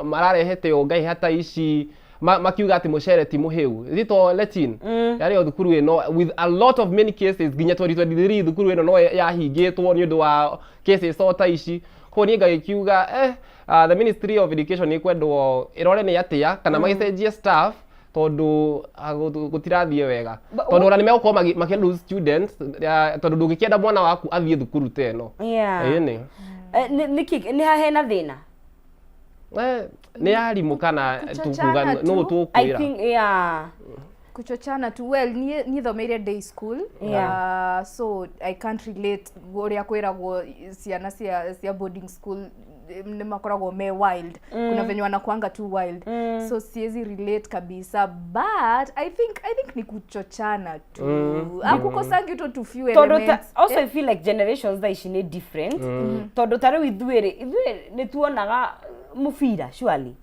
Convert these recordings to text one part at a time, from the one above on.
Mararehete o ngaiha ta ici makiuga atĩ mũcere ti mũhĩu zito letin yarĩ o thukuru ĩno with a lot of many cases nginya 2023. Thukuru ĩno no yahingĩtwo nĩ ũndũ wa cases o ta ici. Koguo niĩ ngagĩkiuga the Ministry of Education nĩ kwendwo ĩrore nĩ atĩa kana magĩcenjie staff, tondũ gũtirathiĩ wega, tondũ ona nĩ megũkorwo makĩ lose students, tondũ ndũngĩkĩenda mwana waku athiĩ thukuru ta ĩno. Ĩĩ nĩ. Nĩkĩ nĩ ha hena thĩna? Nĩ arimũ kana Kuchochana tukuga tu. nũ I tũkwĩra think, yeah. Kuchochana tu. Well, niĩ thomeire day school, so I can't relate ũrĩa kwĩragwo ciana cia boarding school nĩ makoragwo me wild. Kuna venye wanakuanga tu wild, so siwezi relate kabisa, but I think ni kuchochana tu. Akukosangi tu few Tondũ elements. Also I feel like generations thaa ici nĩ different, tondũ ta rĩu ithuĩ rĩ, ithuĩ nĩ tuonaga mũbira surely.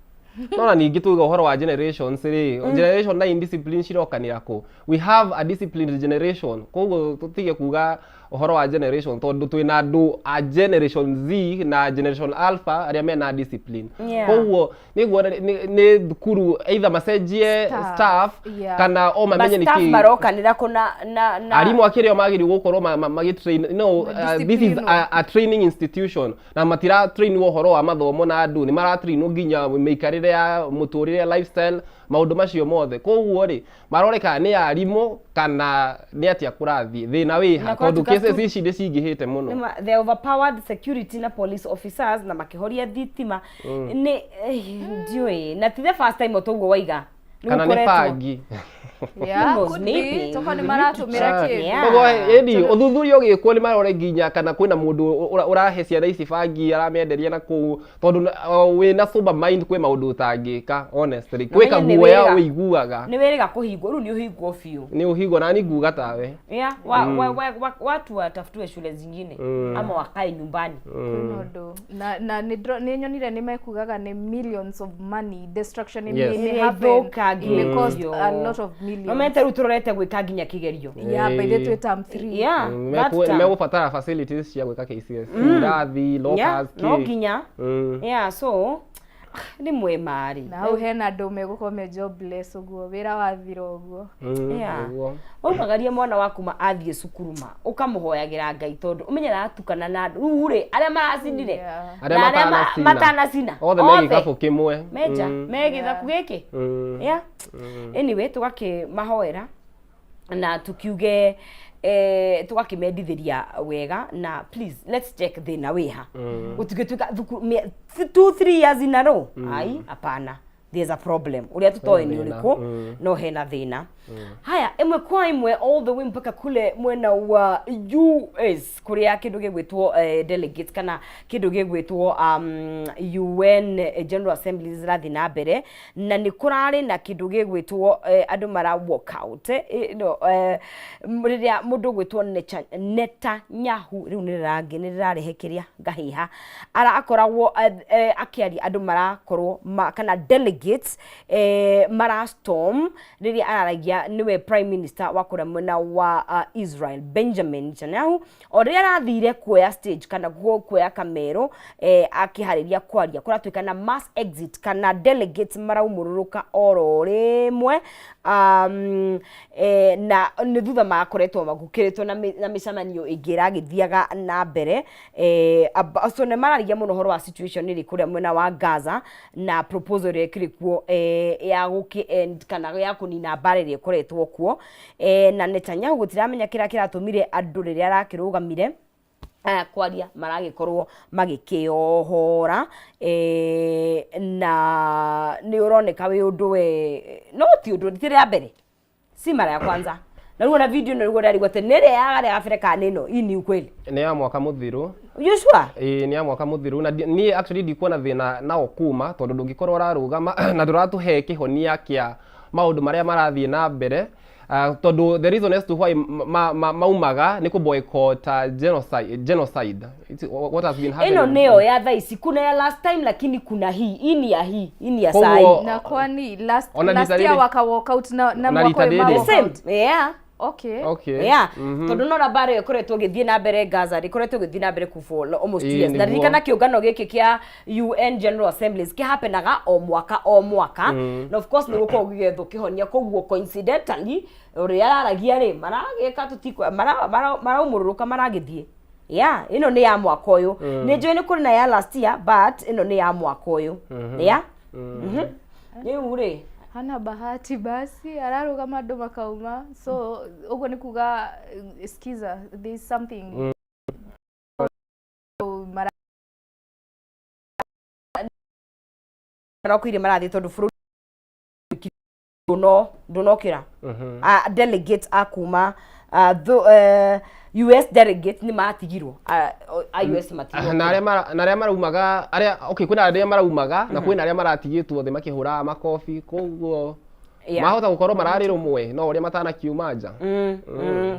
No na ningĩ tuga ũhoro wa generations rĩ, generation na indiscipline cirokanĩra kũ? We have a disciplined generation, koguo tũtige kuga ũhoro wa generation, tondũ twĩna andũ a Generation Z na Generation Alpha arĩa mena discipline. Koguo nĩguo nĩ thukuru either macenjie Staff, staff kana o mamenye staff nĩkĩ marokanĩra kũ na arimũ akĩrĩ o magĩrĩirwo gũkorwo magĩtrain no this is Discipline. a training institution na matira trainwo ũhoro wa mathomo na andũ nĩ maratrainwo nginya mĩikarĩre ya mũtũrĩre, lifestyle, maũndũ macio mothe. Koguo rĩ, marore kana nĩ arimũ kana nĩ atĩa kũrathiĩ, thĩna wĩha, Na tondũ kwatuka cases ici nĩ cingĩhĩte mũno. The overpowered security na police officers na makĩhoria thitima nĩ ndiũĩ na ti the first time o toguo waiga. Nĩ Kana nĩ gũkoretwo. bangi. Yeah, Who knows, could be. maybe. Toko nĩ maratũmĩra kĩndũ. Koguo ĩni ũthuthuria ũgĩkwo nĩ marore nginya kana kwĩna mũndũ ũrahe ciana ici bangi aramenderia na kũu, tondũ wĩna sober mind kwĩ maũndũ ũtangĩka, honestly, Na gwĩ menye nĩ kaguoya wĩra. ũiguaga. Nĩ wĩrĩga kũhingwo rĩu, nĩ ũhingwo biũ. Nĩ ũhingwo na ni nguga tawe. Yeah, wa, wa, wa, wa, watu watafutiwe shule zingine ama wakae nyumbani. Kwĩna ũndũ na nĩ nyonire nĩ mekugaga nĩ millions of money destruction ime Ĩrĩa happen, ithũkangĩtio. ime cost a lot of No millions. mete rĩu tũrorete gwĩka nginya kĩgerio. Yeah, by the way, term 3. Yeah, that term. Megũbatara facilities cia gwĩka KCSE, irathi, Yeah, lockers, no kĩ. nginya. Yeah, so rĩmwe marĩ Na hau hena andũ megũkorwo me jobless ũguo wĩra wathira ũguo. Nĩguo. Waumagaria mwana waku ma athiĩ cukuru ma ũkamũhoyagĩra Ngai, tondũ ũmenye aratukana na andũ rĩu rĩ arĩa maracinire Arĩa na arĩa matanacina. matanacina. Othe me gĩkabũ kĩmwe. Menja me gĩthaku gĩkĩ. Yeah, anyway, tũgakĩmahoera na tukiuge tũgakĩmendithĩria wega na please let's check thĩna wĩha, gũtigĩtuĩka thukuru 2, 3 years in a row. Ai, hapana, there's a problem ũrĩa tũtoĩ nĩ Hena thĩna. ũrĩkũ. No hena thĩna. Haya, ĩmwe kwa ĩmwe all the way mpaka kule mwena wa US kũrĩa kĩndũ gĩgwĩtwo delegates kana kĩndũ gĩgwĩtwo UN General Assembly zirathiĩ na mbere, na nĩ kũrarĩ na kĩndũ gĩgwĩtwo andũ mara walk out no, rĩrĩa mũndũ ũgwĩtwo Netanyahu rĩu nĩ rĩrangĩ nĩ rĩrarehe kĩrĩa ngahĩha arakoragwo akĩaria, andũ marakorwo kana delegates mara storm rĩrĩa araragia, nĩwe prime minister wa kũrĩa mwena wa Israel, Benjamin Netanyahu, o rĩrĩa arathire kuoya stage kana kuoya kamero akĩharĩria kwaria, kũratuĩka na mass exit kana delegates maraumũrũrũka oro rĩmwe, na nĩ thutha makoretwo magũkĩrĩtwo na mĩcemanio ĩngĩ ĩragĩthiaga na mbere. So nĩ mararigia mũno ũhoro wa situation ĩrĩ kũrĩa mwena wa Gaza na proposal ĩrĩa ĩkĩrĩ kuo ya gũkĩ end kana ya kũnina mbara ĩrĩa ĩkoretwo kuo, na Netanyahu gũtiramenya kĩrĩa kĩratũmire andũ rĩrĩa arakĩrũgamire kwaria maragĩkorwo magĩkĩohora, na nĩ ũroneka wĩ ũndũ we no ti ũndũ ti rĩa mbere, si mara ya kwanza. Na rĩu ona video ĩno nĩguo ndĩrarigwo atĩ nĩ ĩrĩa ya garĩa gabere kana nĩ ĩno hii ni ukweli. Nĩ ya mwaka mũthiru. You sure? Ĩĩ, nĩ ya mwaka mũthiru, na niĩ actually ndikuona thĩna nao kuma, tondũ ndũngĩkorwo ũrarũgama na ndũratũhe kĩhonia kĩa maũndũ marĩa marathiĩ na mbere, tondũ the reason as to why maumaga nĩ kũ boycott genocide. It's what has been happening. Ĩno nĩyo ya thaa ici, kuna ya last time, lakini kuna hii, hii ni ya hii ni ya Koguo- saa hii. Na kwani last Ona last rita year rĩrĩ- waka walk out na Ona mwaka rita ũyũ ma rĩrĩ. walk Same out. yeah. Okay. Okay. Yeah, tondũ nona mbara ĩyo ĩkoretwo ĩgĩthiĩ na mbere Gaza rĩ, ĩkoretwo ĩgĩthiĩ na mbere ku for almost 2 years. Na ririkana kĩũngano gĩkĩ kĩa UN General Assemblies kĩhapenaga o mwaka o mwaka, na of course nĩ gũkoragwo gũgĩethwo kĩhonia. Koguo coincidentally ũrĩa araragia rĩ, maragĩka tũtikũ maraumũrũrũka maragĩthiĩ. Yeah, ĩno nĩ ya mwaka ũyũ. Nĩ njũĩ nĩ kũrĩ na ya last year, but ĩno nĩ ya mwaka ũyũ. Yeah. Rĩu rĩ, Hana bahati basi, ararũgama andũ makauma, so ũguo nĩ kuga skiza, there is something marokoire marathiĩ tondũ bũrũri ndũnokĩra. Delegates a kuma US delegates nĩ matigirwo, a US matigirwo. Na arĩa maraumaga, arĩa, okay, kwĩna arĩa maraumaga na kwĩna arĩa maratigĩtwo thĩ makĩhũraga makobi, koguo mahota gũkorwo mararĩ rũmwe no ũrĩa matanakiuma nja.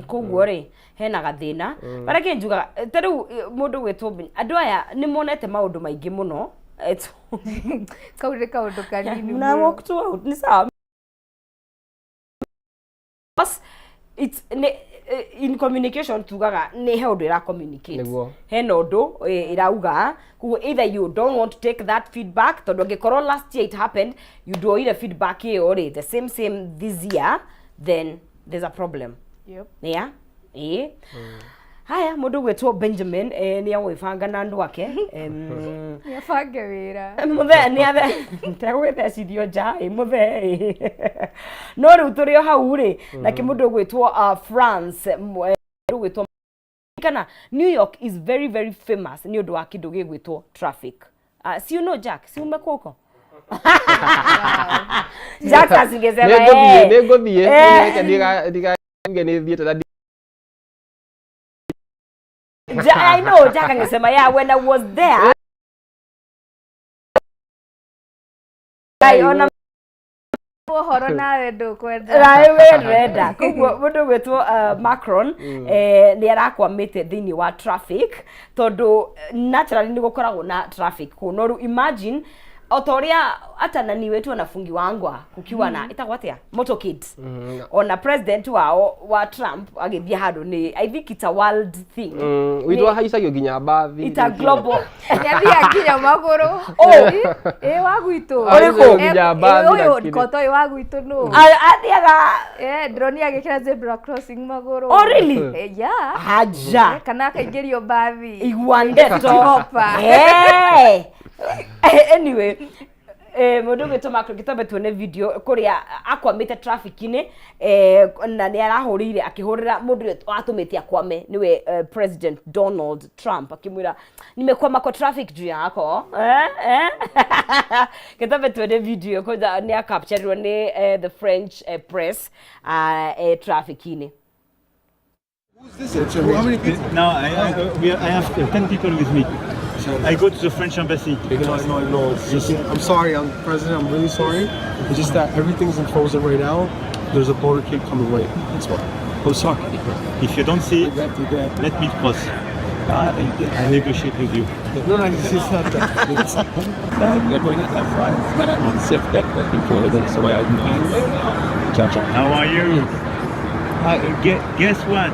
Koguo rĩ, hena gathĩna barĩa kĩnjugaga ta rĩu, mũndũ gwĩtwo andũ aya nĩ monete maũndũ maingĩ mũno. Kau nĩ kaũndũ kanini Na mũno. Walk to out nĩ sawa. Because it's nĩ in communication tugaga nĩ he ũndũ ĩra communicate. Hena ũndũ ĩrauga, koguo either you don't want to take that feedback, tondũ angĩkorwo last year it happened, you nduoire feedback ĩyo rĩ, the same same this year, then there's a problem. Yeah, ĩĩ. Haya, mũndũ gwĩtwo Benjamin nĩ agwĩbanga na andũ ake. Nĩ abange wĩra. Mũthee nĩ athe tegwĩthecithio nja ĩ mũthee ĩ. No rĩu tũrĩ o hau rĩ, na kĩmũndũ gwĩtwo France, mũndũ gwĩtwo kana New York is very very famous nĩ ũndũ wa kĩndũ gĩgwĩtwo traffic. Si you know Jack, si umekuwa huko Jack asingesema. Nĩ ngũthiĩ, nĩ ngũthiĩ. Reke ndiga nĩ thiĩte na I know Jack angesema, yeah, when I was there I ona Ũhoro nawe ndũkwenda. Nawe we ndũrenda. Koguo mũndũ gwĩtwo Macron nĩ arakwamĩte thĩinĩ wa traffic, tondũ naturally nĩ gũkoragwo na traffic kũu, no rĩu imagine o ta ũrĩa hata nani wetu anafungiwangwa kukiwa na ĩtagwo atĩa, motorcade, ona president wao wa Trump agĩthiĩ handũ nĩ, I think it's a world thing. Witũ ahaicagio nginya mbathi. It's a global Nĩathiaga nginya magũrũ. Oh. Ĩ wa gwitũ. Ũrĩkũ? Nginya mbathi na Ũyũ kĩrĩ. koto ũyũ wa gwitũ nũ. Athiaga. Ndĩronire agĩkĩra zebra crossing magũrũ. Oh, really? Yeah. Haja. Kana akaingĩrio mbathi. Igua ndeto. Hopper. Anyway, mũndũ ũgwĩtwo Macron, gĩtambe tuone video kũrĩa akwamĩte traffic-inĩ, na nĩ arahũrĩire, akĩhũrĩra mũndũ ũrĩa watũmĩte akwame, nĩwe President Donald Trump, akĩmwĩra, "Nimekwama kwa traffic juu yako." Gĩtambe tuone video kwanza, nĩ acapturirwo nĩ the French press traffic-inĩ. How many people? No, I have 10 people with me. I go to the French embassy. No, I know, I know. It's just, I'm sorry, I'm president. I'm really sorry. It's just that everything's in frozen right now. There's a motorcade coming right. That's why. I'm sorry. If you don't see it, let me cross. I negotiate with you. No, it's not that. It's, How are you? Guess what?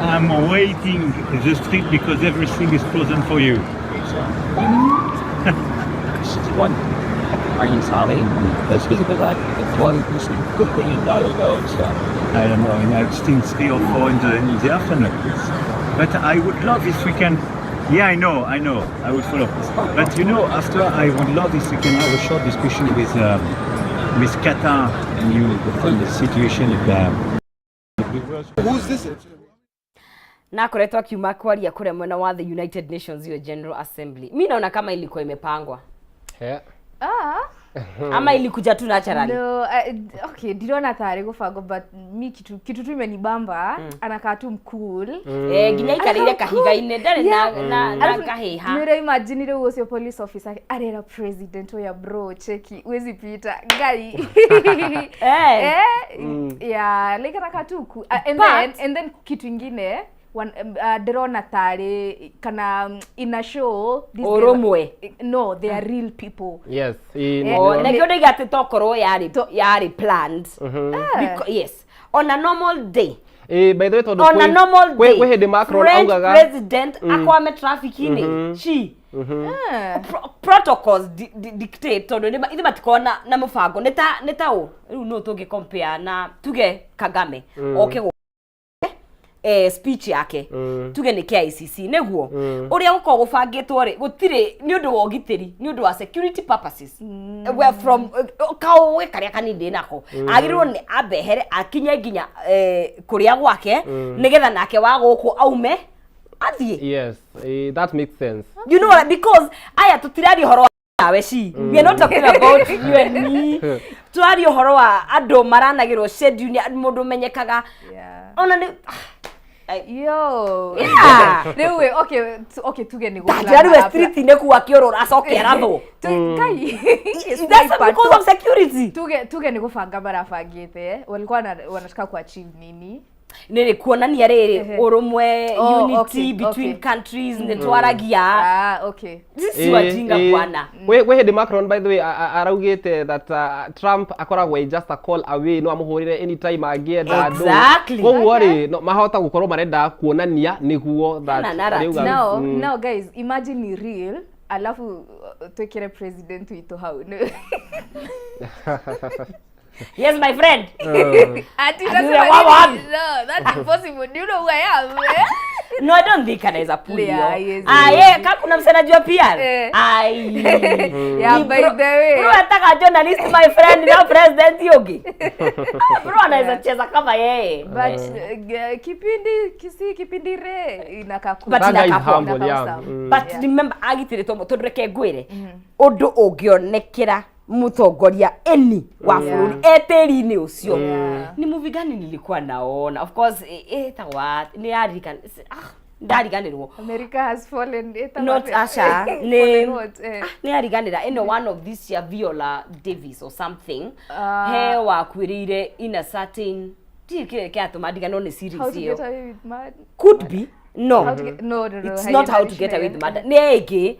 I'm waiting the street because everything is frozen for you. One. Are you sorry? That's because I one so. I don't know, and it's still 3 or 4 in the afternoon. But I would love if we can. Yeah, I know, I know. I will follow. But after, I would love if we can have a short discussion with Qatar and you on the situation. If, Who's this? Na akoretwo akiuma kwaria kũrĩa mwena wa the United Nations, hiyo General Assembly. Mi naona kama ilikuwa imepangwa Ah. ama ilikuja tu naturally. No, okay, ndirona tarĩ gũbangwo, but mi kitu tu imenibamba, anakaa tu mcool. Nginya aikarĩire kahiga-inĩ, ndarĩ na Alafu, kahĩha. nĩ imagine rĩu ũcio police officer arera president ũyũ, "Bro, cheki, huwezi pita ngai." Yeah, like anakaa tu and then kitu ingine ndĩrona tarĩ kana ina show these guys Ũrũmwe. No, they are real people. Yes, ĩĩ, Oh, nĩguo. na kĩo ndaiga atĩ tokorwo yarĩ planned. Yes, On a normal day. Ĩ, by the way, tondũ On a normal day, kwĩ hĩndĩ Macron French augaga president akwame traffic-inĩ she protocols dictate tondũ ithe matikoragwo na mũbango nĩ ta ũ rĩu nũ tũngĩ compare na tuge Kagame oke speech yake, tuge nĩ KICC, nĩguo ũrĩa gũkoragwo gũbangĩtwo rĩ, gũtirĩ nĩ ũndũ wa ũgitĩri, nĩ ũndũ wa security purposes. Well, from kaũgĩ karĩa kanini ndĩ nako, agĩrĩirwo nĩ ambehere akinye nginya kũrĩa gwake, nĩgetha nake wa gũkũ aume athiĩ. Yes, that makes sense. You know, because aya tutiraria ũhoro wa nawe ci, we are not talking about you and me, tũraria ũhoro wa andũ maranagĩrwo schedule nĩ mũndũ ũmenyekaga. Ona nĩ Yo. Rĩu ĩ, okay, okay, tuge nĩ gũ Ndanjĩra rĩu street-inĩ kuu akĩũrũra acoke arathwo. Kai. That's because of security. Tuge nĩ gũbanga marabangĩte, walikuwa wanataka kuachieve nini? Nĩ kuonania rĩrĩ ũrũmwe, unity between countries, nĩ twaragia. Ah, okay. Si wajinga, bwana. Kwĩ hĩndĩ Macron, by the way, araugĩte that Trump akoragwo ĩ just a call away, no amũhũrĩre anytime angĩenda andũ. Koguo rĩ, no, mahota gũkorwo marenda kuonania nĩguo that Hena narrative. Now, now guys, imagine ni real, alafu twĩkĩre president witũ hau. Yes, my friend. Ati Ati unasema wa nini? wapi? No, that's impossible. Do you know who I am, eh? No, I don't think anaweza pull Yeah, hiyo. yes, Ah, yes. ye, kama kuna msee anajua PR. Ai. Yeah, Ni by the way. Bro, nataka journalist, my friend, na president yogi. Ah, bro anaweza cheza kama yeye. But kipindi kisi kipindi re inakaa cool. But That guy is inakaa poa. humble, Inakaa yeah. awesome. But remember agitĩrĩtwo tondũ reke ngwĩre ũndũ ũngĩonekera mũtongoria any wa bũrũri etĩri-inĩ ũcio. Ni movie gani nilikuwa naona? Of course ĩtagwo nĩ yaririkana, ah, ndariganĩrwo. America Has Fallen. Ĩtagwo Not atĩa? Asha nĩ Fallen what? Eh. Ah, nĩ ariganĩra ĩno, one of these cia Viola Davis or something. Ah. He wakuĩrĩire in a certain, ndiũĩ kĩrĩa kĩratũma ndiganĩrwo nĩ series How to ĩyo. Get Away with Murder. Could be no. How to get, no. It's not How to Get Away with Murder, nĩ ĩngĩ,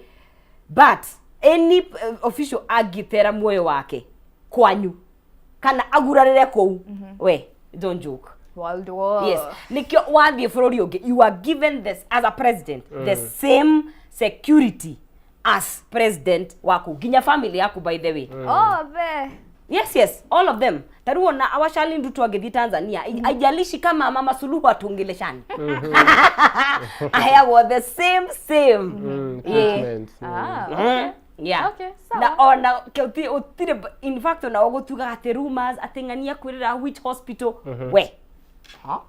but any official angĩtera muoyo wake kwanyu kana agurarĩre kũu, we don't joke. World War. Yes, nikio wathiĩ bũrũri ũngĩ, you are given this as a president the same security as president waku, nginya family yaku, by the way. Oh, there. Yes, all of them. Taruo na awashali Ruto agĩthiĩ Tanzania, haijalishi kama Mama Suluhu atuongeleshani, aheagwo the same same. Treatment. Ah, okay. Yeah. Okay, sawa. Na ona ũtirĩ ũtirĩ, in fact, ona ũgũtugaga atĩ rumors atĩ ng'ania kwĩrĩra which hospital we. Ha?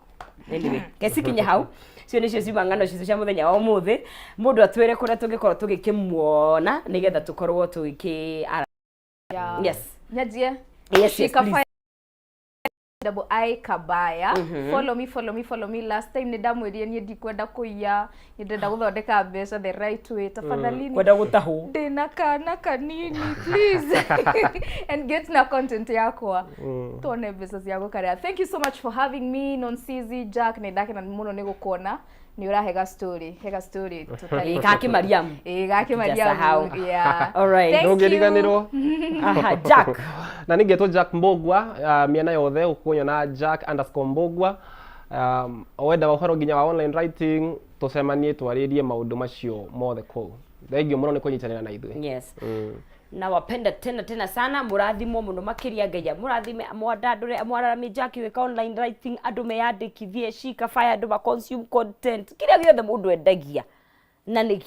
Anyway, kecikinye hau cio nĩcio ciuma ng'ano citũ cia mũthenya wa ũmũthĩ. Mũndũ atwĩre kũrĩa tũngĩkorwo tũgĩkĩmuona nĩgetha tũkorwo tũgĩkĩ Yeah. Yes. Nyajie. Yes, Shika please. Fire double I Kabaya. Follow me, follow me, follow me. Last time nĩ ndamwĩrire niĩ ndikwenda kũiya, nĩ ndĩrenda gũthondeka mbeca the right way. Tafadhalini. Kwenda gũtahwo. Ndĩna kana kanini, please engage na content yakwa tuone mbeca cia gũkarĩa. Thank you so much for having me, Nonsizi Jack. Nĩ ndakena mũno nĩ gũkuona, nĩ ũrahega story, hega story. Ĩ, gaki Mariamu. Ĩ, gaki Sijasahau. Mariamu, yeah. All right. Thank you. Ndũngĩriganĩrwo. Aha, Jack. Na ningĩtwo Jack Mbũgua, mĩena yothe ũkũnyona Jack_Mbũgua. Wenda ũhoro nginya wa online writing, tũcemanie twarĩrie maũndũ macio mothe kũu. Thengiũ mũno nĩ kũnyitanĩra na ithuĩ. Yes, nawapenda tena tena sana, mũrathimwo mũno makĩria, Ngai amũrathime, amwandandũre, amwararamie. Jack wĩka online writing, andũ meyandĩkithie Shika Fire, andũ ma consume content kĩrĩa gĩothe mũndũ endagia na nĩ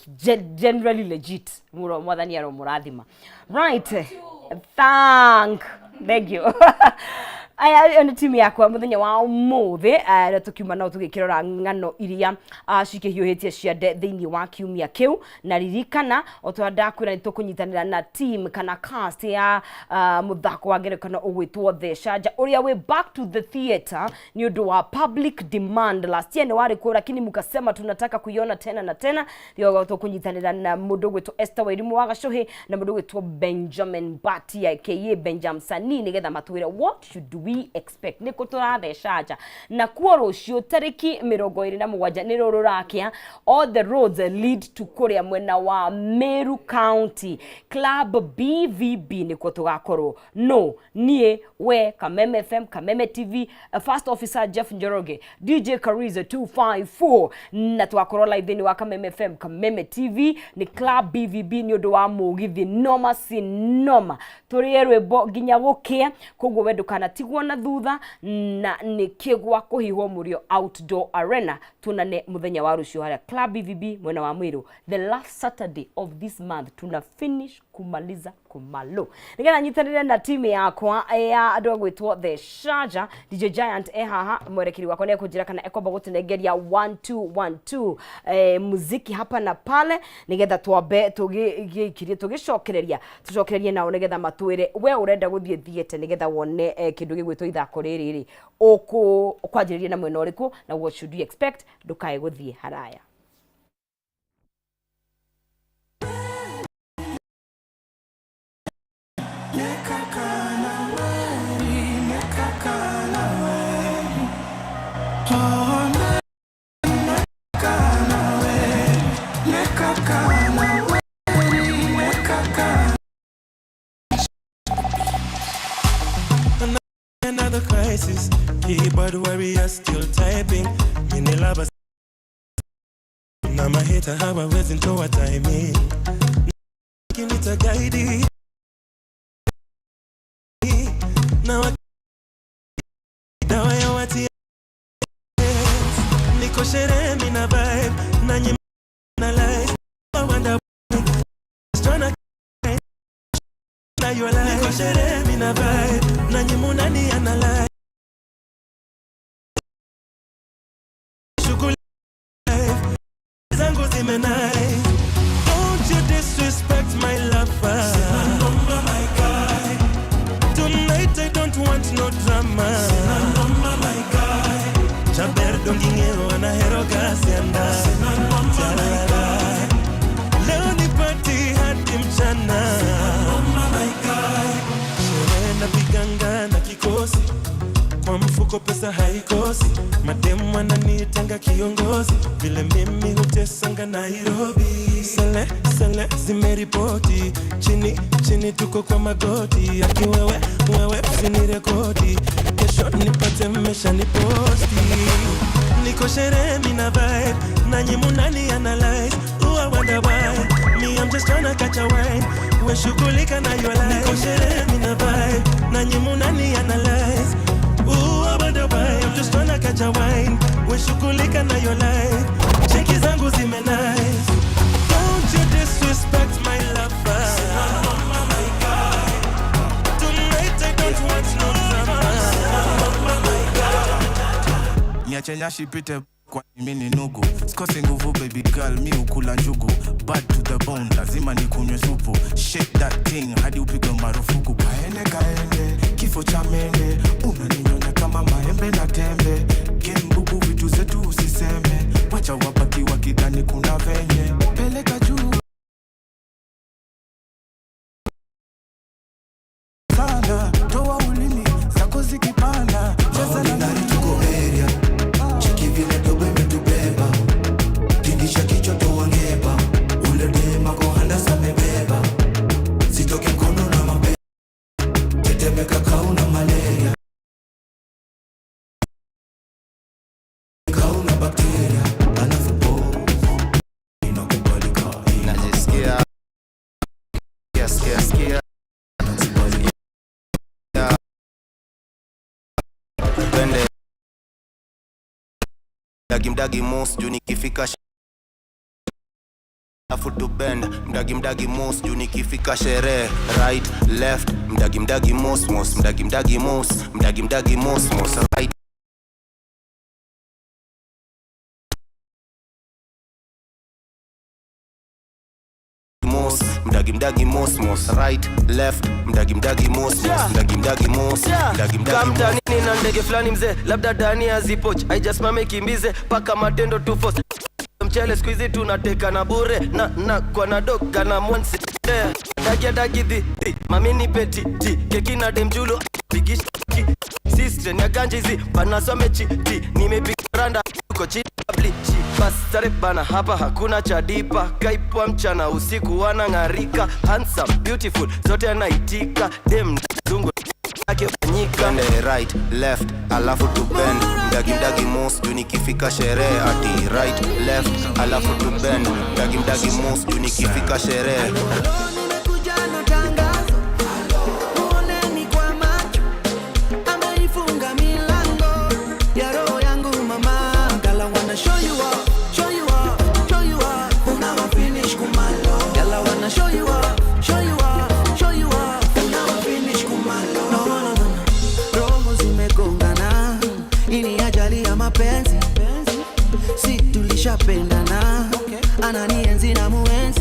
generally legit mũno. Mwathani aro mũrathima. Right, thank you. Aya ĩyo nĩ timu yakwa mũthenya wa ũmũthĩ na tũkiuma nao tũgĩkĩrora ng'ano iria cikĩhiũhĩtie ciande thĩinĩ wa kiumia kĩu. Na ririkana o ta ndakwĩra, nĩ tũkũnyitanĩra na team kana cast ya mũthako wa ngerekano ũgwĩtwo The Sharjah, ũrĩa wĩ back to the theatre nĩ ũndũ wa public demand. Last year nĩ warĩ kuo, lakini mkasema tunataka kuiona tena na tena. Ndio tũkũnyitanĩra na mũndũ ũgwĩtwo Esther Wairimu wa Gacũhĩ na mũndũ ũgwĩtwo Benjamin Bati aka Benjam Sani, nĩgetha matwĩre what should we we expect? Nĩ kũ tũratheca nja na kuo rũciũ tarĩki 27 nĩ rũrũ rũrakĩa. All the roads lead to kũrĩa mwena wa Meru County, Club BVB nĩkuo tũgakorwo. No niĩ, we, Kameme FM, Kameme TV, First Officer Jeff Njoroge, DJ Kariza 254, na tũgakorwo live thĩinĩ wa Kameme FM, Kameme TV. Nĩ Club BVB nĩ ũndũ wa mũgithi noma si noma, tũrĩe rwĩmbo nginya gũkĩe. Koguo we ndũkanatigwo na thutha na nĩ kĩgwa kũhihwo mũrio outdoor arena. Tunane mũthenya wa rũciũ harĩa Club BVB mwena wa Mwiru, the last Saturday of this month. Tuna finish kumaliza kumalo nigetha nyitanĩre na timu yakwa ya andũ agwĩtwo The Sharjah. DJ Giant e haha, mwerekeri wakwa nĩ ekũnjĩra kana ekwamba gũtũnengeria 1212 muziki hapa na pale nigetha twambe tũgĩikirie tũgĩcokereria tũcokererie nao nigetha matwĩre we ũrenda gũthiĩ theatre nigetha wone kĩndũ gĩgwĩtwo ithako rĩrĩ rĩ ũkũ kwanjĩrĩria na mwena ũrĩkũ na what should you expect. Ndũkae gũthiĩ haraya. Another crisis. Keyboard warrior still typing. Mini lava na maheta hawawezi ntoa timing. Kinita guide na dawa ya wati. Niko sherehe, mina vibe na nyima na life. I wonder tryna na your life. Niko sherehe, mina vibe na nyimuna nani analyze shughuli life zangu zime nice. Don't you disrespect my lover. Sina my guy. Tonight I don't want no drama. Sina my guy. Chaber dongingero anahero gasianda. Sina my guy. Leo ni party hadi mchana. Sina my guy. Sherehe napiganga na kikosi, kwa mfuko pesa haikosi, mademu wananiitanga kiongozi, vile mimi hutesanga Nairobi. Sele sele zimeripoti, chini chini tuko kwa magoti, akiwewe wewe usinirekodi, kesho nipate mmesha niposti. Niko sherehe, mina vibe na nyi munani analyze. Ooh, I wonder why me, I'm just tryna catch a wine. We shughulika na your life. Niko sherehe, mina vibe na nyi munani analyze. Ooh, I wonder why I'm just tryna catch a wine. We shughulika na your life. Cheki zangu zime nice. Don't you disrespect my lover. Tonight I don't want no drama. Niache nyashi pite kwa mimi ni nugu, sikosi nguvu baby girl, mi ukula njugu, bad to the bone, lazima nikunywe supu, shake that thing hadi upigwe marufuku, kaende kaende kifo cha mende, unaninyonya kama maembe na tembe, game bubu vitu zetu usiseme, wacha wabaki wakidhani kuna venye, peleka juu sana, toa ulimi zako zikipanda, cheza na Ordinary tuko area, cheki vile dobe imetubeba, tingisha kichwa toa ngeba, ule dema kohanda samebeba, zitoke mkono na mape, tetemeka kauna malaria, kauna bakteria, alafu pose, inakubalika. Najisikia sikia sikia sikia twende mdagi mdagi mos juu nikifika afu to bend mdagi mdagi mos juu nikifika sherehe right left mdagi mdagi mos mos mdagi mdagi mos mdagi mdagi mos mos right mos mdagi mdagi mos mos right left mdagi mdagi mos mos mdagi mdagi mos mdagi mdagi mos. Kamtanini na ndege fulani mzee, labda dani azipoch haijasimama ikimbize paka matendo tu force mchele siku hizi tunateka na bure na na kwa na doka na mwansi dagia dagi di di mamini peti ti keki na demjulu pigish ki si Treni ya ganja hizi bana wamechiti. Nimepiga randa uko chini blichi. Bastare bana hapa hakuna chadipa. Kaipwa mchana usiku wanang'arika. Handsome, beautiful, zote anaitika. Dem zungu yake fanyika. Twende right left alafu tu bend, mdagi mdagi mos juu nikifika sherehe. Ati right left alafu tu bend, mdagi mdagi mos juu nikifika sherehe. Nimekuja na tangazo, muoneni kwa macho, ameifunga milango ya roho yangu mama. Girl, I wanna show you off, show you off, show you off. Unawa finish kumalo. Girl, I wanna show you off, show you off, show you off. Unawa finish kumalo. No, no, no, no. Roho zimegongana, hii ni ajali ya mapenzi. Si tulishapendana, ananienzi na muenzi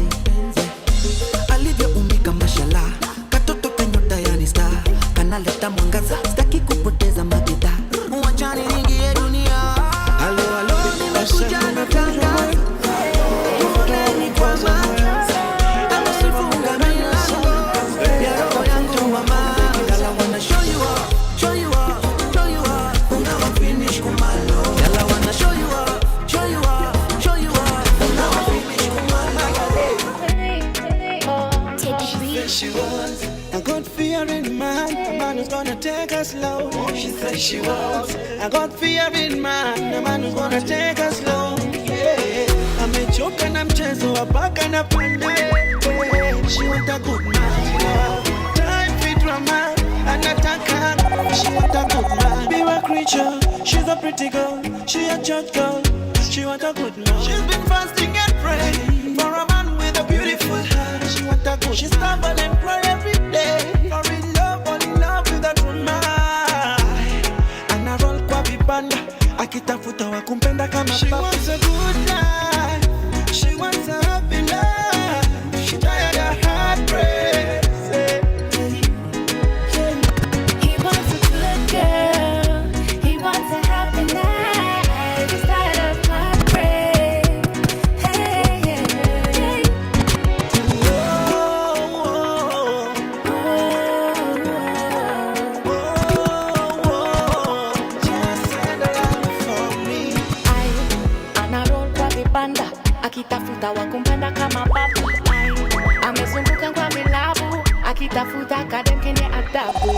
alivyoumbika mashallah, katoto kanyota yani star, kanaleta mwangaza, sitaki kupoteza magita, wachani niingie dunia. Halo halo, nimekuja na tangazo, muoneni kwa macho, amesifunga milango ya roho yangu mama. Girl, I wanna show you off, show you off, show you off, unawa finish kumalo. Girl, I wanna show you off, show you off, show you off, unawa finish kumalo. She said she wants a God fearing man, a man who's gonna take us slow. She said she wants a God fearing man, a man who's gonna take us slow. Yeah. Amechoka na mchezo wa paka na pande. She want a good man, time for drama. Anataka, she want a good man. Be a creature, she's a pretty girl, she a church girl. She want a good man. She's been fasting and praying for a man with a beautiful heart. She want a good. She stumble and cry every day. For in love, fall in love with a true man. Ana roll kwa vibanda, akitafuta wa kumpenda kama She wants a good life. She wants a happy life. She tired of heartbreak. He wants a good girl. He wants a happy life. He's tired of heartbreak. Hey, hey, hey. Ai, ana roll kwa vibanda akitafuta wa kumpenda kama babu. Ai, amezunguka kwa vilabu akitafuta kadem kenye adabu.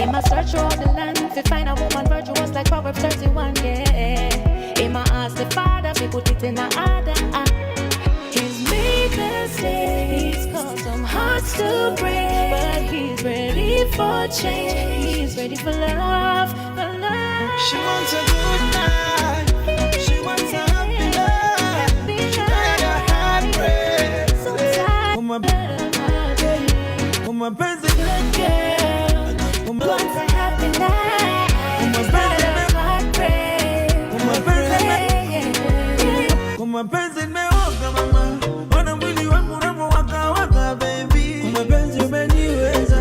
In my search all the land to find a woman virtuous like Proverbs 31, yeah. In my ask the father, we put it in the order. He's made mistakes, he's caused some hearts to break, but he's ready for change. He's ready for love, for love. She wants a good life. She wants a happy life. She tired of heartbreak. Mapenzi Good girl. Wants a happy life. He's tired of heartbreak. Kwa mapenzi nimeoga mama, ona mwili wangu unavyowaka waka baby. Kwa mapenzi umeniweza,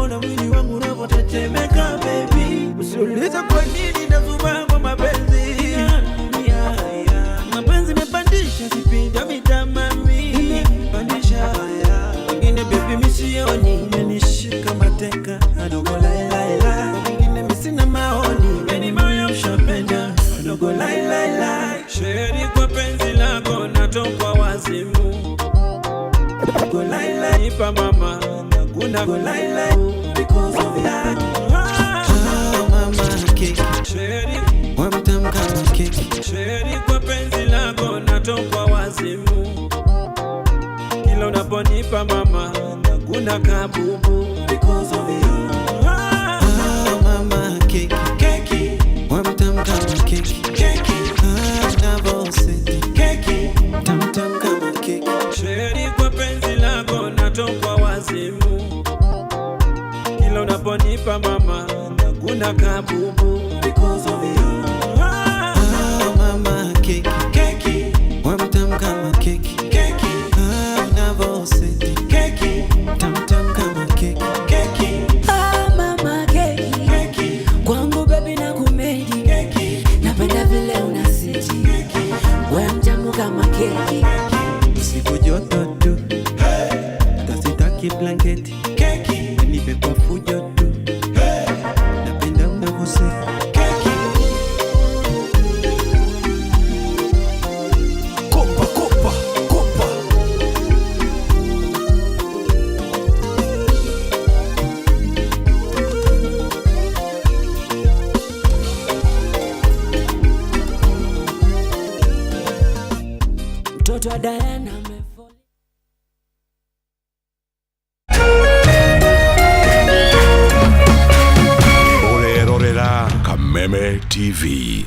ona mwili wangu unavyotetemeka baby. Usiulize kwa nini nazubaa kwa mapenzi. Yeah. Mapenzi imepandisha sipinda mitamami, imepandisha wengine baby misioni, imenishika mateka adogo lai lai lai, wengine misina maoni, imeni moyo mshapenda adogo lai lai lai. Sheri kwa penzi lako natokwa wazimu. Go lai lai, Nipa mama nakuna go lai lai, because of that. Ah, mama keki, Sheri wamtam kama keki. Sheri kwa penzi lako natokwa wazimu. Kila unaponipa mama nakuna kabubu. Because of you. Ah, mama keki, Keki wamtam kama keki. Keki Ah, navoseti, keki tam tam kama keki. Sheri kwa penzi lako natokwa wazimu. Kila unaponipa mama nakuna kabubu. Because of you. Ah, Ah, mama keki, Keki wamtam kama keki. Keki Ah, navoseti, keki tam tam kama keki. Keki Ah, mama keki keki kwangu baby na kumedi keki napenda vile unasiti we mtamu kama keki. Usiku joto tu, tasitaki blanketi, keki nipe kwa fujo tu, napenda unavyoseti. Diana. Ũrerorera Kameme TV.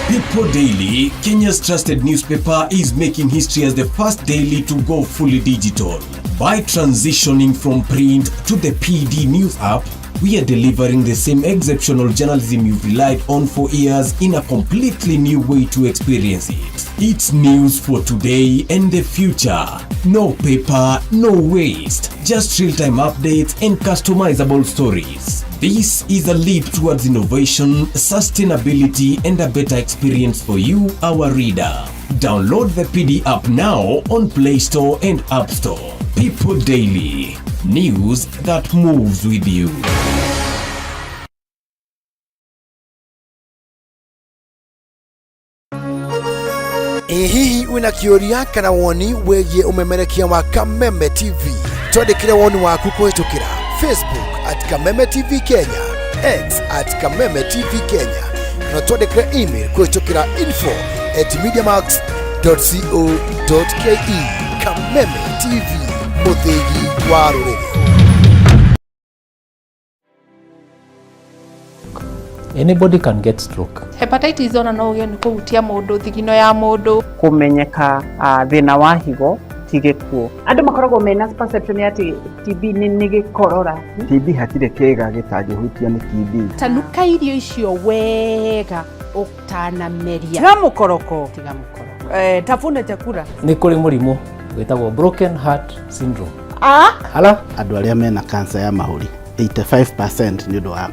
People Daily, Kenya's trusted newspaper, is making history as the first daily to go fully digital. By transitioning from print to the PD News app, we are delivering the same exceptional journalism you've relied on for years in a completely new way to experience it. It's news for today and the future. No paper, no waste. Just real time updates and customizable stories. This is a leap towards innovation, sustainability, and a better experience for you, our reader. Download the PD app now on Play Store and App Store. People Daily, news that moves with you. Ĩ hihi wĩna kĩũria kana woni wĩgiĩ ũmemerekia wa Kameme TV? Twandĩkĩre woni waku kũhĩtũkĩra Facebook at Kameme TV Kenya, X at Kameme TV Kenya, kana twandĩkĩre email kũhĩtũkĩra info at mediamax.co.ke. Kameme TV, mũthĩgi wa rũrĩrĩ. Anybody can get stroke. Hepatitis ona no ũgĩe nĩ kũhutia mũndũ thigino ya mũndũ. Kũmenyeka thĩna wa higo ti gĩkuũ. Andũ makoragwo mena perception ya atĩ TB nĩ gĩkorora. TB hatirĩ kĩga gĩtangĩhutio nĩ TB. Tanuka irio icio wega ũtanameria. Tiga mũkoroko. Tiga mũkoroko. Tafuna chakula. Nĩ kũrĩ mũrimũ wĩtagwo broken heart syndrome. Ah? Ala? Andũ arĩa mena cancer ya mahũri 85% nĩ ũndũ wa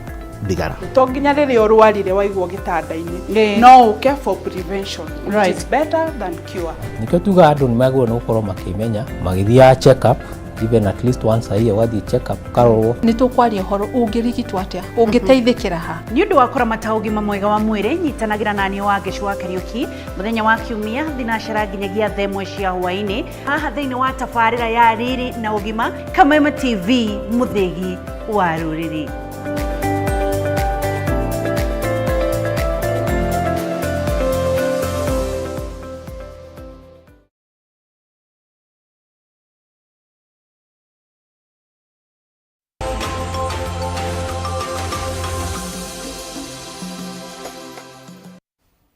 thigara. To nginya rĩrĩa ũrwarire waigwo gĩtanda-inĩ, no ũke for prevention, which is better than cure. Nĩkĩo tugaga andũ nĩ magĩrĩirwo nĩ gũkorwo makĩmenya magĩthiaga check up even at least once a year, ũgathiĩ check up ũkarorwo. Nĩ tũkwaria ũhoro ũngĩrigitwo atĩa, ũngĩteithĩkĩra ha. Nĩ ũndũ wa kũramata ũgima mwega wa mwĩrĩ, nyitanagĩra na niĩ Wangeci wa Kariũki mũthenya wa Kiumia thinacara nginyagia thaa ĩmwe cia hwaĩ-inĩ haha thĩinĩ wa tabarĩra ya Riri na Ũgima, Kameme TV, mũthĩgi wa rũrĩrĩ.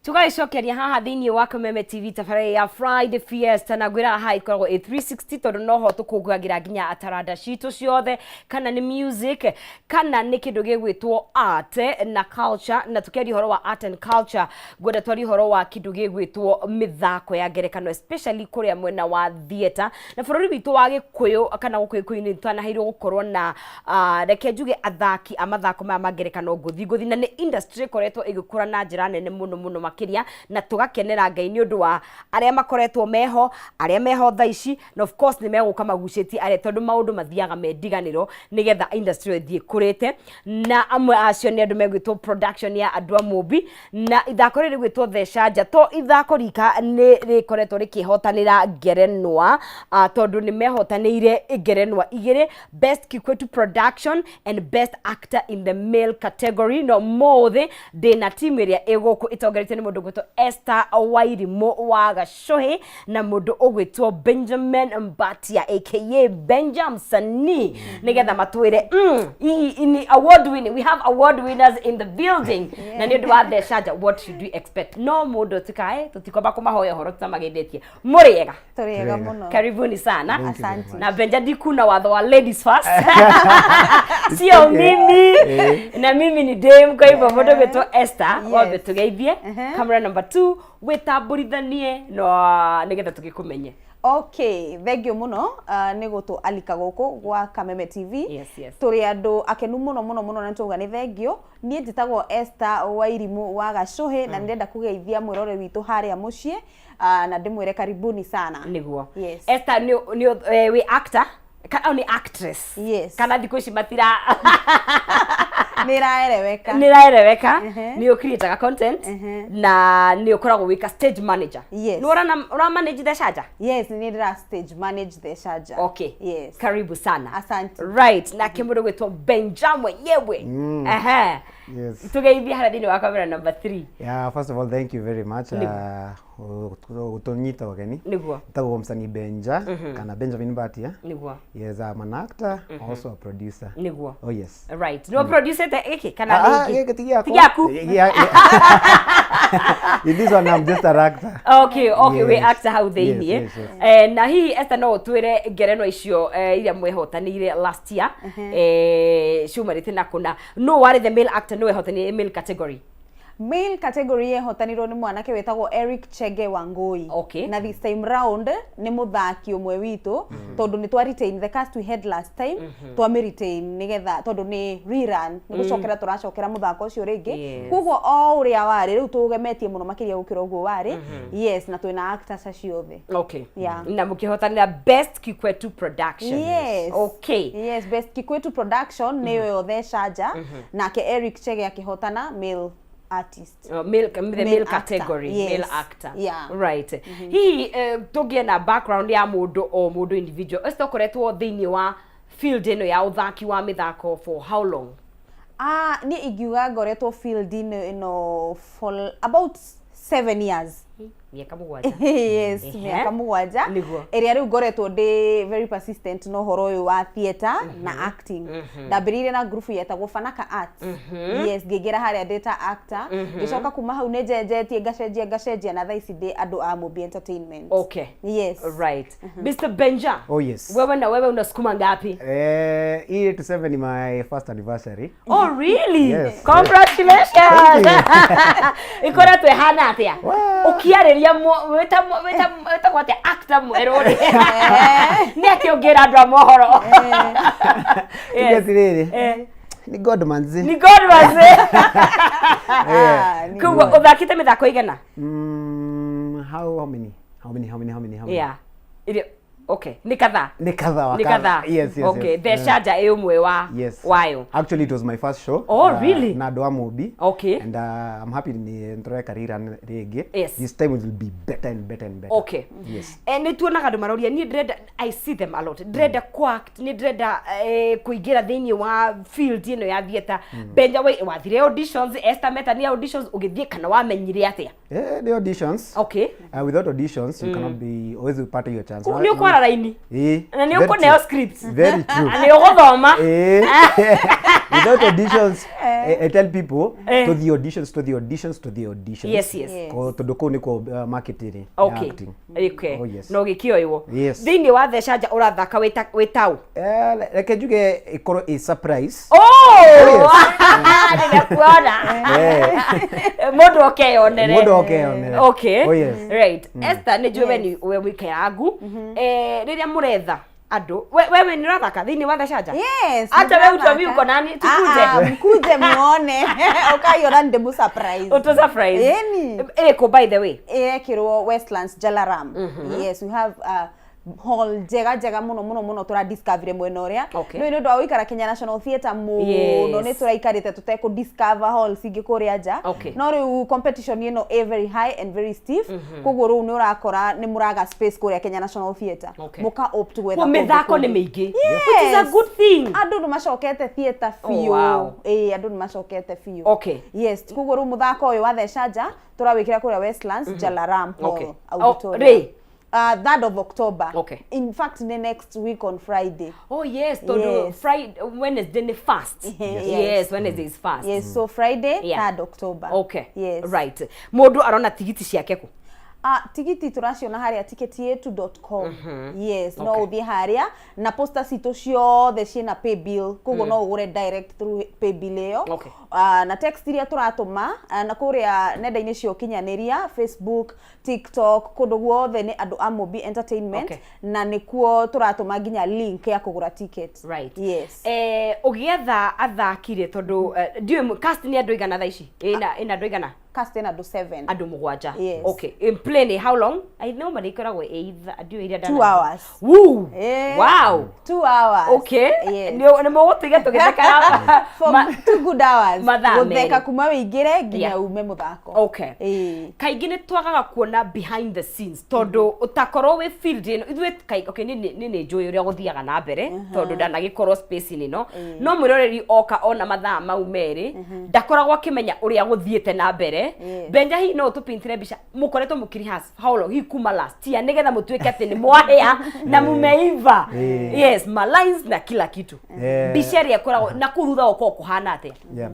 Tũgagĩcokeria haha thĩinĩ wa Kameme TV tabarĩra ya Friday Fiesta, na ngwĩra haha ĩkoragwo ĩ 360 tondũ noho tũkũngũyagĩra nginya taranda citũ ciothe, kana nĩ music kana nĩ kĩndũ gĩgwĩtwo art na culture. Na tũkĩaria ũhoro wa art and culture, ngwenda twarie ũhoro wa kĩndũ gĩgwĩtwo mĩthako ya ngerekano, especially kũrĩa mwena wa theatre na bũrũri witũ wa Gĩkũyũ kana gũkũ Gĩkũyũ-inĩ twanaheirwo gũkorwo na reke njuge athaki a mathako maya ma ngerekano ngũthi ngũthi, na nĩ industry ĩkoretwo ĩgĩkũra na njĩra nene mũno mũno makĩria, na tũgakenera Ngai nĩ ũndũ wa arĩa makoretwo meho, arĩa meho thaa ici, na of course nĩ megũka magucĩtie arĩa, tondũ maũndũ mathiaga me ndiganĩro nĩgetha industry ĩyo ĩthiĩ ĩkũrĩte. Na amwe acio nĩ andũ megwĩtwo production ya andũ a Mũmbi, na ithako rĩrĩ rĩgwĩtwo Thecanja to ithako rika nĩ rĩkoretwo rĩkĩhotanĩra ngerenwa, tondũ nĩ mehotanĩire ngerenwa igĩrĩ, best Kikwetu production and best actor in the male category. No mũthĩ ndĩna timu ĩrĩa ĩgũkũ ĩtongoretio nĩ mũndũ ũgwĩtwo Esther Wairimũ wa Gacũhĩ na mũndũ ũgwĩtwo Benjamin Mbatia aka Benja Msanii, nĩgetha matwĩre ni award winning, we have award winners in the building. Na nĩ ũndũ wa Thecanja, what should we expect? No mũndũ tikae tũtikwamba kũmahoya ũhoro tutamageithĩtie. Mũrĩega? Tũrĩega mũno. Karibuni sana. Thank you very much. Na Benja, ndikuna watho wa ladies first, sio mimi. Na mimi ni dame, kwa hivyo mũndũ gwĩtwo Esther, wambe tũgeithie camera number 2, wĩtambũrithanie no nĩgetha tũgĩkũmenye. Okay, thank you mũno nĩ gũtũ alika gũkũ gwa Kameme TV. Yes. Tũrĩ andũ akenu mũno mũno mũno na nĩtwauga nĩ thank you. Niĩ njĩtagwo Esther Wairimũ wa Gacũhĩ na nĩndĩrenda kũgeithia mwĩrore witũ harĩa mũciĩ na ndĩmwĩre karibuni sana. Nĩguo. Yes. Esther nĩ wĩ actor au nĩ actress? Yes. Kana thikũ ici matira Nĩ ĩraereweka. Nĩ ĩraereweka. Nĩ ũcreataga content na nĩ ũkoragwo wĩ ka stage manager. Yes. Nĩ ũra manage Thecanja? Yes, nĩ ndĩra stage manage Thecanja. Okay. Yes. Karibu sana. Asante. Right, nake mũndũ gwĩtwo Benja mwenyewe. Ehe. Yes. Tũgeithie harĩa thĩinĩ wa kamera number 3. Yeah, first of all, thank you very much. Nĩguo. Gũtũnyita ũgeni. Nĩguo. Nĩtagwo Msanii Benja kana Benjamin Mbatia. Nĩguo. Yes, I'm an actor, also a producer. Nĩguo. Oh yes. Right. Nĩwe producete gĩkĩ kana Ah, ah, rĩngĩ? gĩkĩ ti gĩakwa. Ti gĩaku? Yeah. In this one I'm just an actor. Okay, wĩ Yes. actor hau thĩiniĩ. Yes. Eh, na hihi Esther no ũtwĩre ngerenwa icio iria mwehotanĩire last year ciumanĩte na kũna no warĩ the male actor nĩ wehotanĩire male category? Male category yehotanirwo nĩ mwanake wĩtagwo Eric Chege Wangui. Okay. Na this time round nĩ mũthaki ũmwe witũ, tondũ nĩ twa retain the cast we had last time, twamĩ retain nĩgetha tondũ nĩ rerun, nĩ gũcokera tũracokera mũthako ũcio rĩngĩ. Koguo o ũrĩa warĩ rĩu tũgemetie mũno makĩria gũkĩra ũguo warĩ. Yes, na twĩna actors acio othe. Yeah. Na mũkĩhotanĩra best Kikwetu production. Yes. Yes, best Kikwetu production nĩyo yothe Sharjah, nake Eric Chege akĩhotana male artist. Male, the male, Male actor, category. Yes. Male actor. Right. Hihi tũngĩe na background ya mũndũ o mũndũ individual, Esther, ũkoretwo thĩinĩ wa field ĩno ya ũthaki wa mĩthako for how long? Ah, niĩ ingiuga ngoretwo field-inĩ ĩno for about 7 years. Mĩaka 7. Yes, mĩaka 7 ĩrĩa rĩu ngoretwo ndĩ very persistent na ũhoro ũyũ wa theatre na acting. Ndambĩrĩirie na group yetagwo Fanaka Arts. Yes, ngĩingĩra harĩa ndĩ ta actor, ngĩcoka kuma hau nĩ njenjetie, ngacenjia ngacenjia, na thaa ici ndĩ andũ a Mobi Entertainment. Yes. Right. Mr. Benja. Oh yes. Wewe na wewe unasukuma ngapi? Hii 87 ni my first anniversary. Oh really? Yes. Congratulations. Thank Ikoretwo ĩhana atĩa? Ũkĩarĩria wĩtagwo atĩa actor mwerũ rĩ? Nĩ atĩa ũngĩra andũ a mohoro? Tuge atĩrĩrĩ. Ni God manzi. Ni God manzi. Eh. Koguo ũthakĩte mĩthako igana? How many? How many? How many? How many? How many? Yeah. Iria okay, nĩ kadhaa. Nĩ kadha wa Nĩ kadha. kadhaa. Yes. Okay, The Sharjah ĩ ũmwe wa wayo. Actually, it was my first show. Oh, really? Na andũ a Mobi. And I'm happy ni ndĩreka rerun rĩngĩ. This time it will be better and better and better. Yes. Nĩ tuonaga andũ maroria, niĩ ndĩrenda, I see them a lot, ndĩrenda kũ-act, nĩ ndĩrenda kũingĩra thĩinĩ wa field ĩno ya theatre. Benja, we wathire auditions, Esther metania auditions, ũgĩthiĩ kana wamenyire atĩa? Eh, the auditions. Without auditions, you cannot be always part of your chance. Nĩ ũkwara raini. Eh, Na nĩ very ũkũneo true. script. Very true. Na nĩ ũgũthoma. Eh. Without auditions, I tell people to the auditions, to the auditions, to the auditions. Tondũ kũu nĩkuo market ĩrĩ ya acting. Oh, yes. Na ũgĩkĩoywo. Thĩinĩ wa The Sharjah ũrathaka wĩtaũ? Eh, reke njuge ĩkorwo ĩ surprise. Oh! Nĩmekuona. Mũndũ oke eyonere. Mũndũ oke eyonere. Oh, yes. Right. Esther, nĩ njũĩ we nĩ we mũikarangu. Rĩrĩa mũretha andũ, wewe nĩ ũrathaka thĩinĩ wa The Sharjah? Yes. Hata wewe nĩndĩrathaka. utuambie uko nani tukuje. Ah, ah, mkuje muone, ukaiona ndĩmũ surprise. Ũtũ surprise. Ĩni. Ĩkũ, by the way? Ĩrekĩrwo Westlands Jalaram. Yes, we have hall njega njega mũno mũno mũno tũra discover mwena ũrĩa. Nĩ nĩ ũndũ wa gũikara Kenya National Theatre mũno, nĩ tũraikarĩte tũtekũ discover halls ingĩ kũrĩa nja. No rĩu competition ĩno ĩ very high and very stiff, koguo rĩu nĩ ũrakora nĩ mũraga space kũrĩa Kenya National Theatre, mũka opt gwetha Kuo kũndũ mĩthako nĩ kũngĩ. mĩingĩ. Which is a good thing. Andũ nĩ macokete theatre Oh, biũ. Ĩĩ, andũ nĩ macokete biũ. Yes, koguo rĩu mũthako ũyũ wa The Sharjah tũrawĩkĩra kũrĩa Westlands Jalaram Hall Auditorium. Oh, rĩ? 3rd of October. In fact, nĩ next week on Friday. Oh yes, tondũ Friday, Wednesday nĩ fast. Yes, Wednesday is fast. Yes, so Friday, 3rd October. Yes. Right. Mũndũ arona tigiti ciake kũ? Ah, tigiti tũraciona harĩa ticketyetu.com. Yes, no ũthiĩ harĩa na poster citũ ciothe ciĩna paybill, koguo no ũgũre direct through paybill ĩyo. Ah, na text iria tũratũma, na kũrĩa nenda-inĩ cia ũkinyanĩria, Facebook, TikTok, kũndũ guothe nĩ andũ a Mobi Entertainment. Na nĩkuo tũratũma nginya link ya kũgũra ticket. Yes. Ũgĩetha athaki rĩ, tondũ ndiũĩ cast nĩ andũ igana thaa ici? Ĩna andũ igana? Cast ĩna andũ 7. Andũ mũgwanja. Yes. Okay, in play nĩ how long? I normally ikoragwo ĩ ithaa, ndiũĩ iria 2 hours. Woo! Eh, Wow! 2 hours. Okay. Yes. Nĩ mũgũtiga tũgĩtheka. For 2 good hours. Mathaa Gũtheka merĩ. kuma wĩingĩre nginya ume mũthako. Okay. Kaingĩ nĩ twagaga kuona behind the scenes tondũ ũtakorwo wĩ field ĩno ithuĩ okay, niĩ nĩ njũĩ ũrĩa gũthiaga na mbere tondũ ndanagĩkorwo space-inĩ ĩno, no mwĩroreri oka ona mathaa mau merĩ ndakoragwo akĩmenya ũrĩa gũthiĩte na mbere. Benja, hihi no ũtũpintire mbica mũkoretwo mũkĩrehearse how long, hihi kuma last year, nĩgetha mũtuĩke atĩ nĩ mwahĩa na mumeiva? Yes, ma lines na kila kitu. Mbica ĩrĩa ĩkoragwo na kũu thutha gũkoragwo kũhana atĩa? Yeah.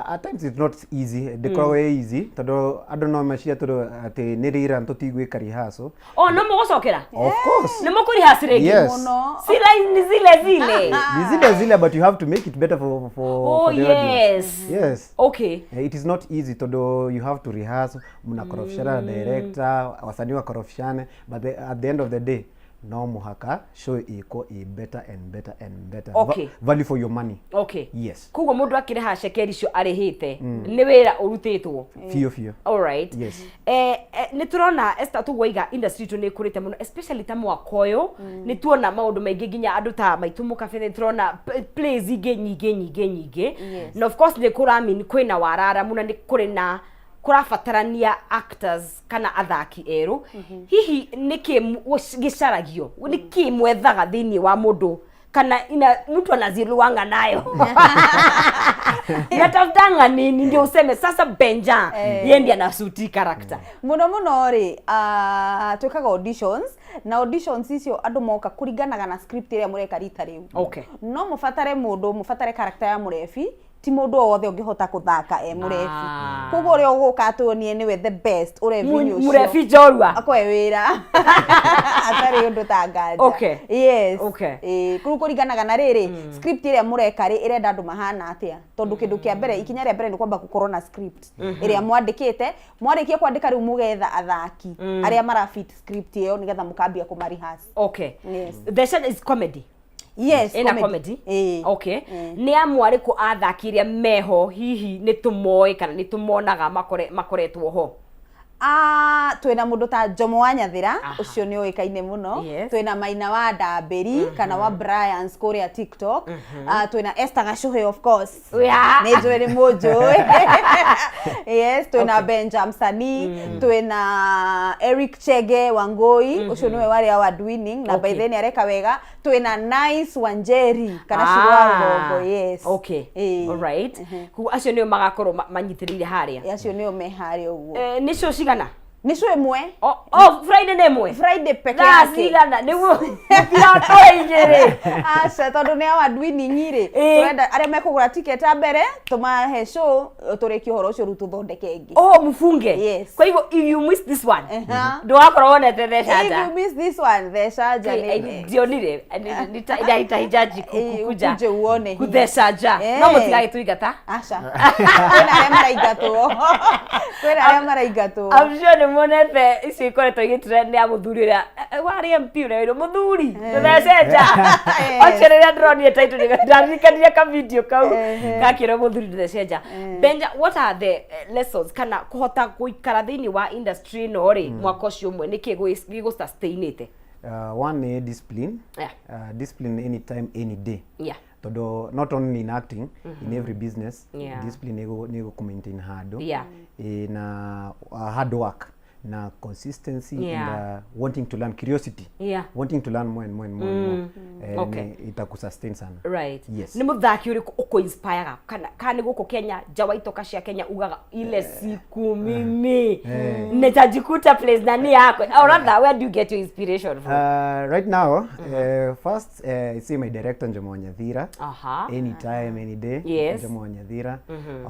At times it's not easy, ndĩkoragwo ĩ easy tondũ andũ no meciria tondũ atĩ nĩ rĩra tũtigwĩka rehearsal. Oh, no mũgũcokera? Of course. Nĩ mũkũrehearse rĩngĩ? Yes. Si line ni zile zile? Ni zile zile, but you have to make it better for Oh, for the audience. yes. Yes. It is not easy tondũ you have to rehearse, mnakorofishana na director, wasanii wakorofishane, but at the end of the day no mũhaka show ĩko ĩ better and better and better. Value for your money. Yes. Koguo mũndũ akĩrĩha cekeri icio arĩhĩte nĩ wĩra ũrutĩtwo. Biũ biũ. Alright. Yes. Nĩ tũrona, Esther, tũguo industry itũ nĩ ĩkũrĩte mũno, especially ta mwaka ũyũ nĩ tuona maũndũ maingĩ, nginya andũ ta maitũ mũkabere nĩ tũrona plays ingĩ nyingĩ nyingĩ nyingĩ. Na of course nĩ kũramin kwĩna wararamu na nĩ kũrĩ na kũrabatarania actors kana athaki erũ. Hihi nĩkĩ gĩcaragio, nĩkĩ mwethaga thĩinĩ wa mũndũ, kana ina mtu anaziluanga nayo, natafutanga nini ndio useme sasa Benja ye ndiye anasuti character? Mũno mũno rĩ, twĩkaga auditions, na auditions icio andũ moka kũringanaga na script ĩrĩa mũreka rita rĩu. No mũbatare mũndũ, mũbatare character ya mũrebi, ti mũndũ o wothe ũngĩhota kũthaka e mũrebi. Koguo ũrĩa ũgũka atuonie nĩwe the best ũrebi-inĩ ũcio, Mũrebi njorua. Akoe wĩra atarĩ ũndũ ta nganja. Yes. Ĩĩ, rĩu kũringanaga na rĩrĩ script ĩrĩa mũreka rĩ, ĩrenda andũ mahana atĩa, tondũ kĩndũ kĩa mbere, ikinya rĩa mbere nĩ kwamba gũkorwo na script ĩrĩa mwandĩkĩte. Mwarĩkia kwandĩka, rĩu mũgetha athaki arĩa marafit script ĩyo, nĩgetha mũkambia kũmarihas. Yes. The Shadow is comedy? Yes. Ĩna comedy. Okay, nĩ amwe arĩkũ athaki arĩa meho hihi nĩ tũmoĩ kana nĩ tũmonaga makoretwo ho? Ah, twĩna mũndũ ta Jomo wa Nyathĩra, ũcio nĩ ũĩkaine mũno. Twĩna Maina wa Ndambĩri kana wa Bryans kũrĩa TikTok. Ah, twĩna Esther Gacũhĩ, of course. Nĩ njũĩ nĩ mũnjũĩ. Yes, twĩna Benja Msanii, twĩna Eric Chege Wangui, ũcio nĩwe warĩ award winning na by then areka wega. Twĩna Nice Wanjeri kana Cũrũ wa Rũgongo, yes. Okay, alright, koguo acio nĩo magakorwo manyitĩrĩire harĩa? Acio nĩo me harĩa ũguo. Eh, nĩ show cigana? Nĩ show ĩmwe. Oh, Friday nĩ ĩmwe? Friday peke Thaa yake. cigana nĩguo mũtiratũhe igĩrĩ? Aca, tondũ nĩ award winning rĩ, tũrenda arĩa mekũgũra ticket a mbere tũmahe show, tũrĩkie ũhoro ũcio, rĩu tũthondeke ĩngĩ. Oh, mfunge. Yes. Kwa hivyo if you miss this one, ndũgakorwo wonete The If Shanja. you miss this one, The Shanja nĩ Ndionire nitahijaji kuja ukuje uone hii. kutheca nja no mũtigagĩtũingata. Aca, kwĩna arĩa maraingatwo, kwĩna arĩa maraingatwo. I'm sure nĩ muonete icio ikoretwo igĩtrend ya mũthuri ũrĩa warĩ MP ũrĩa wĩrwo mũthuri tũthece nja. Acio rĩrĩa ndĩronire title ndaririkanire ka video kau gakĩrwo mũthuri tũthece nja. Benja, what are the lessons kana kũhota gũikara thĩinĩ wa industry ĩno rĩ, mwaka ũcio ũmwe, nĩkĩ gĩgũ-sustainĩte? One nĩ discipline. Discipline anytime, any day, tondũ not only in acting, in every business, discipline nĩ ĩgũkũ-maintain handũ. Na hard work na consistency and wanting to learn, curiosity, wanting to learn more and more and more and more. Nĩ itakusustain sana. Yes. Nĩ mũthaki ũrĩkũ ũkũ-inspireaga, kana nĩ gũkũ Kenya, nja wa itoka cia Kenya, ugaga ile siku mimi nitajikuta place nani yako, or rather, where do you get your inspiration from? Right now, first, I see my director Njomo wa Nyathira. Anytime, any day. Njomo wa Nyathira.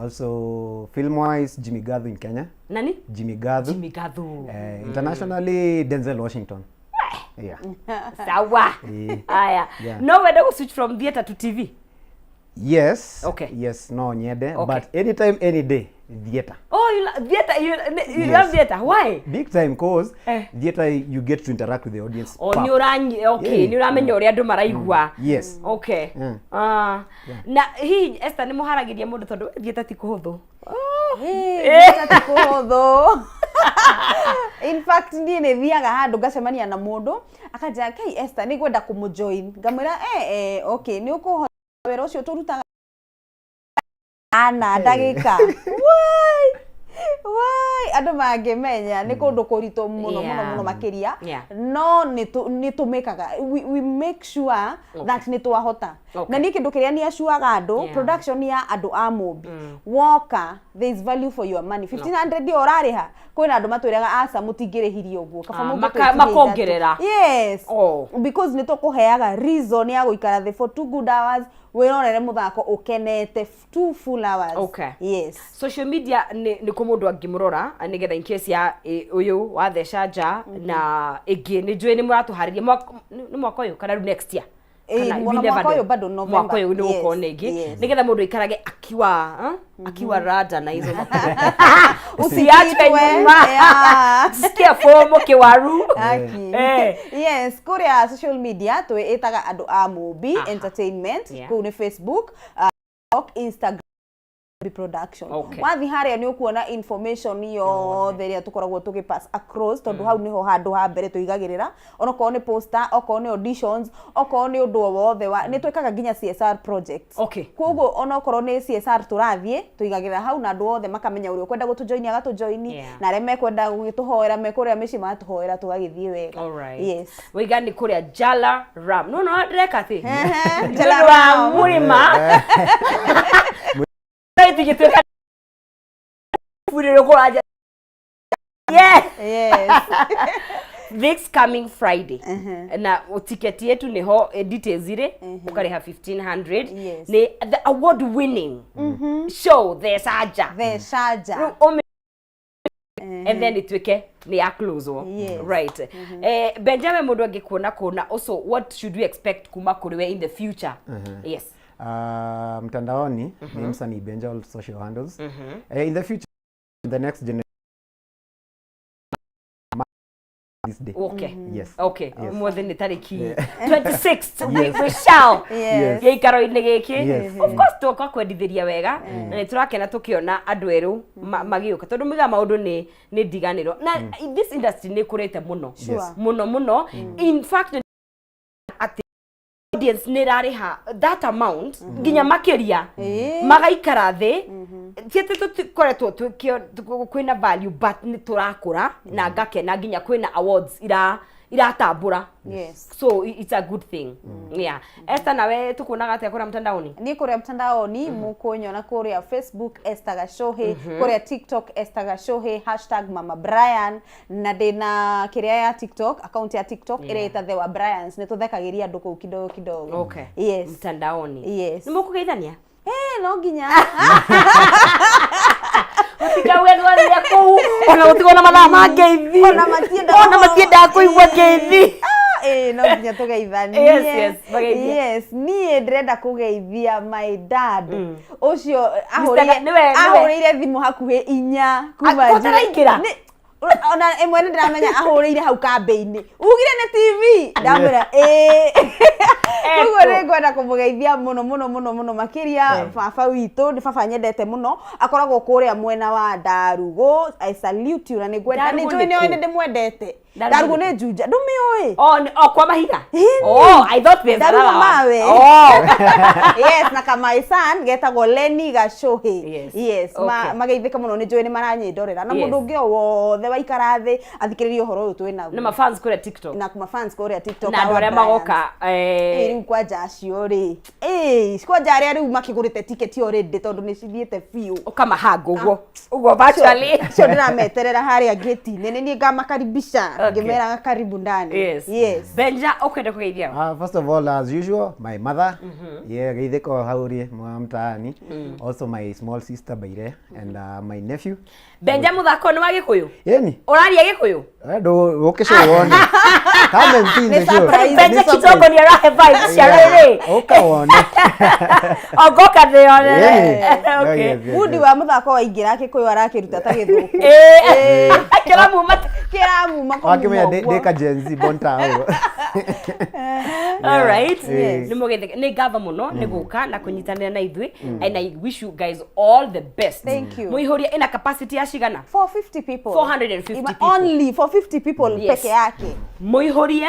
Also, film-wise, Jimmy Gathu in Kenya. Nani? Jimmy Gathu. Jimmy Gathu. Internationally, Denzel Washington. Yeah. Sawa. Aya. No wende go switch from theater to TV? Yes. Okay. Yes, no nyende. Okay. But anytime, any day, theater. Oh, you theater, you Yes. love theater. Why? Big time, cause theater you get to interact with the audience. Oh, Pap. nĩ ũranyi okay, nĩ ũramenya ũrĩa andũ maraigua. Yes. Okay. Ah. Na hihi Esther, nĩ mũharagĩria mũndũ, tondũ theater ti kũhũthũ? Oh, Ĩĩ, ti kũhũthũ. In fact niĩ nĩ thiaga handũ ngacemania na mũndũ akanjĩra kai Esther nĩ ngwenda kũmũjoin, ngamwĩra eh, eh, okay nĩ ũkũhota wĩra ũcio tũrutaga ana ndagĩka. Wai! Wai! Andũ mangĩmenya nĩ kũndũ kũritũ mũno mũno mũno makĩria. No nĩ tũmĩkaga, we make sure that nĩ twahota. Na niĩ kĩndũ kĩrĩa nĩ acuaga andũ, production ya andũ a Mũmbi, woka there is value for your money. 1500 ĩyo ũrarĩha, kwĩna andũ matwĩraga aca mũtingĩrĩhirie ũguo, kaba Ah, mũngĩtwĩtirie makongerera. ithatũ. Yes. Because nĩ tũkũheaga reason ya gũikara thĩ for 2 good hours, wĩrorere mũthako ũkenete 2 full hours. Okay. Yes. Social media nĩ kũ mũndũ angĩmũrora nĩgetha in case ya ũyũ watheca nja na ĩngĩ nĩ njũĩ nĩ mũratũharĩria nĩ mwaka ũyũ kana rĩu next year? Kana we Ona never mwaka know. ũyũ bado November. Mwaka ũyũ nĩ Yes, gũkorwo na ĩngĩ yes. nĩgetha mũndũ aikarage akiwa akiwa rada na hizo Usiachwe usiachwe nyuma. Yeah. Sikia fomo kiwaru. Aki. Yes, kũrĩa social media twĩĩtaga andũ a Mũmbi Entertainment. Kũu nĩ Facebook, Instagram Production. Wathiĩ harĩa nĩ ũkuona information yothe ĩrĩa tũkoragwo tũgĩ pass across, tondũ hau nĩho handũ ha mbere tũigagĩrĩra, onokorwo nĩ poster, okorwo nĩ auditions, okorwo nĩ ũndũ o wothe wa nĩ twĩkaga nginya CSR projects. Koguo onokorwo nĩ CSR tũrathiĩ tũigagĩrĩra hau na andũ othe makamenya ũrĩa ũkwenda gũtũjoini agatũjoini, na arĩa mekwenda gũgĩtũhoera me kũrĩa mĩciĩ magatũhoera tũgagĩthiĩ wega. Yes. Waiga nĩ kũrĩa Jala Ram. No no ndĩreka atĩ. Jala Nĩ ũndũ wa Ram. mũrĩma. Tigĩtuĩka burĩrwo kũranja. Yes. Yes. This coming Friday. Na tiketi yetu niho details ire ukariha 1500. Yes. Ni the award winning show The Saja. The Saja. Rĩu and then ituĩke nĩ ya close wo. Yes. Right. Benjamin mũndũ angĩkuona kũna also what should we expect kuma kũrĩ we in the future? Yes. Mtandaoni ni msanii Benja, all social handles. In the future, in the next generation this day. Okay. Yes. Okay. Yes. Ũmũthĩ nĩ tarĩki 26. Yes. We shall. Yes. Gĩikaro-inĩ gĩkĩ. Yes. Of course tũka kwendithĩria wega na nĩ tũrakena tũkĩona andũ erũ magĩũka tondũ miga maũndũ nĩ ndiganĩro na this industry nĩ ĩkũrĩte mũno. Sure. Yes. Mũno mũno. In fact atĩ audience nĩ ĩrarĩha that amount nginya makĩria magaikara thĩ, ti atĩ tũtikoretwo kwĩna value but nĩ tũrakũra na ngakena nginya kwĩna awards iratambũra. Yes. So it's a good thing. Yeah. Esther, nawe tukuonaga atĩa kũrĩa mtandaoni? Niĩ kũrĩa mtandaoni mũkũnyona kũrĩa Facebook Esther Gacohi, kũrĩa TikTok Esther Gacohi, hashtag Mama Brian, na ndĩna kĩrĩa ya TikTok, account ya TikTok ĩrĩa ĩta The wa Bryans, nĩ tũthekagĩria andũ kũu kidogo kidogo. Okay. Yes. Mtandaoni. Yes. Nĩ mũkũgeithania? No nginya. Mũtikauge twathire kũu ona gũtigwo na mathaa ma ngeithi. Ona matiendaga Ona matiendaga kũigua ngeithi. Ĩĩ, no nginya tũgeithanie. Yes, yes, mageithie. Yes, niĩ ndĩrenda kũgeithia my dad ũcio Nĩwe- ahũrĩire thimũ hakuhĩ 4 kuma Ah, ko ũtaraingĩra? Ona ĩmwe nĩ ndĩramenya ahũrĩire hau kambĩ-inĩ, ugire nĩ TV, ndamwĩra ĩĩ. Koguo nĩ ngwenda kũmũgeithia mũno mũno mũno mũno makĩria. Baba witũ nĩ baba nyendete mũno, akoragwo kũrĩa mwena wa Ndarugũ. I salute you na nĩ ngwenda nĩ Ndarugũ njũĩ nĩ nĩ kũ? nĩ ndĩmwendete. Ndarugũ Ndarugũ nĩ nĩ Juja, ndũmĩũĩ? Oh, oh, kwa mahiga? Ĩni. Oh, I thought there's Ndarugũ another one. mawe. Oh. Yes, na kamaĩ san getagwo Lenny Gacohi. Yes. Yes, Okay. mageithĩka mũno, nĩ njũĩ nĩ maranyĩndorera na Yes. mũndũ ũngĩ o wothe waikara thĩ athikĩrĩrie ũhoro ũyũ twĩ naguo. Na mafans kũrĩa TikTok. Na mafans kũrĩa TikTok. Na andũ our arĩa Bryans. magoka Ĩ, rĩu kwanja acio rĩ, ĩ kwanja arĩa rĩu makĩgũrĩte tiketi already tondũ nĩ cithiĩte biũ. Ũkamahanga ũguo ũguo virtually. Acio ndĩrameterera harĩa gate-inĩ, nĩ niĩ ngamakaribisha Okay. ngĩmeraga karibu ndani. Yes. Yes. Benja, ũkwenda kũgeithia? First of all, as usual, my mother, yeah, geithĩka hau rĩ mwa mtaani. Also my small sister Baire and my nephew. Benja, mũthako nĩ wa Gĩkũyũ? Yeni, Ũraria Gĩkũyũ? ndo ũke show wone. Come and see Nĩ the show. surprise. Benja Nĩ surprise. kidogo nĩ arahe vibes cia rĩrĩ. Ũka wone. Ongoka ndĩyonere. Yeah. Okay. Yes, yes, Bundi yes. wa mũthako waingĩra Gĩkũyũ arakĩruta ta gĩthũkũ. Kĩramu Kĩramuma kũmuma Wakĩmenya ũguo. ndĩ ka Gen Z born ta ũguo. All right. Yes. Nĩ mũgĩtheke nĩ ngatho mũno nĩ gũka na kũnyitanĩra na ithuĩ, and I wish you guys all the best. Thank you. Mũihũria ĩna capacity ya cigana? 450 people. 450 people. Only 450 people Yes. peke yake. Mũihũrie,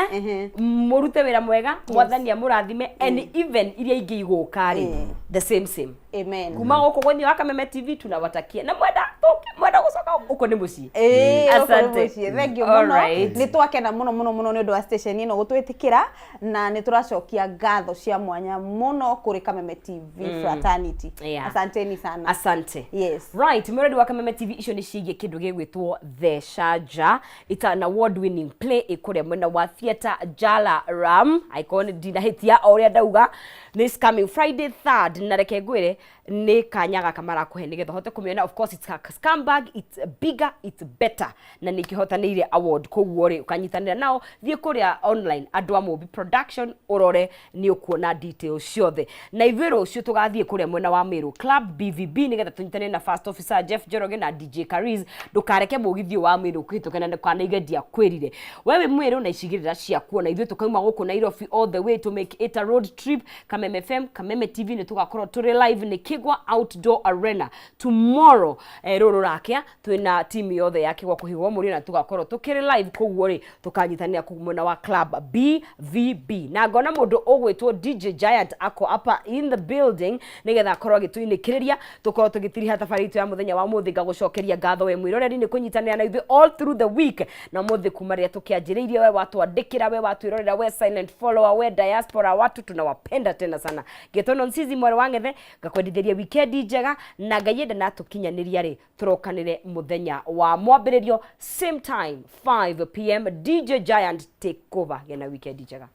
mũrute wĩra mwega, mwathani amũrathime, and even iria ingĩ igũka rĩ, the same same. Amen. Kuma gũkũ gũthiĩ wa Kameme TV tunawatakia na mwenda tũke mwenda gũcoka ũkũ nĩ mũciĩ. Ĩĩ, gũkũ nĩ Asante. mũciĩ. Thank you All mũno. right. Nĩ twakena mũno mũno mũno nĩ ũndũ wa station ĩno gũtwĩtĩkĩra, na nĩ tũracokia ngatho cia mwanya mũno kũrĩ Kameme TV fraternity. Asanteni sana. Asante. Yes. Right, mwĩrori wa Kameme TV, icio nĩ ciĩgiĩ kĩndũ gĩgwĩtwo The Sharjah. It's an award winning play ĩkũrĩa mwena wa Theatre Jala Ram. Angĩkorwo nĩ ndinahĩtia o ũrĩa ndauga, nĩ is coming Friday 3rd, na reke ngwĩre nĩ kanya gaka marakũhe nĩgetha ũhote kũmĩona. Of course it's a scumbag, it's bigger, it's better, na nĩ kĩhotanĩire award, koguo rĩ ũkanyitanĩra nao. Thiĩ kũrĩa online andũ a Mũmbi Production ũrore, nĩ ũkuona details ciothe. Na ithuĩ rũciũ tũgathiĩ kũrĩa mwena wa Meru Club BVB nĩgetha tũnyitanĩre na First Officer Jeff Njoroge na DJ Kariz. Ndũkareke mũgithi ũyũ wa Meru ũkĩhĩtũke na ndũkanaige ndiakwĩrire. We wĩ Mwĩrũ na icigĩrĩra ciakuo, na ithuĩ tũkauma gũkũ Nairobi all the way to make it a road trip. Kameme FM, Kameme TV, nĩ tũgakorwo tũrĩ live nĩ Kigwa Outdoor Arena tomorrow, rũrũ rakĩa twĩna timu yothe ya Kigwa kũhigwo mũrio, na tũgakorwo tũkĩrĩ live koguo rĩ tũkanyitanĩra kũu mwena wa Club BVB, na ngona mũndũ ũgwĩtwo DJ Giant ako apa in the building nĩgetha akorwo agĩtũinĩkĩrĩria tũkorwo tũgĩtiriha thabarĩ itũ ya mũthenya wa mũthĩ. Ngagũcokeria ngatho we mwĩroreri nĩ kũnyitanĩra na ithuĩ all through the week, na mũthĩ kuma rĩrĩa tũkĩanjĩrĩirie, we watwandĩkĩra, we watwĩrorera, we silent follower, we diaspora watu, tunawapenda tena sana. Ngĩtwo Nonsizi mwarĩ wa Ng'ethe, ngakwendithĩria wikendi njega, na Ngai enda na tũkinyanĩria rĩ tũrokanĩre mũthenya wa mwambĩrĩrio same time 5 p.m. DJ Giant take over. Gĩa na wikendi njega.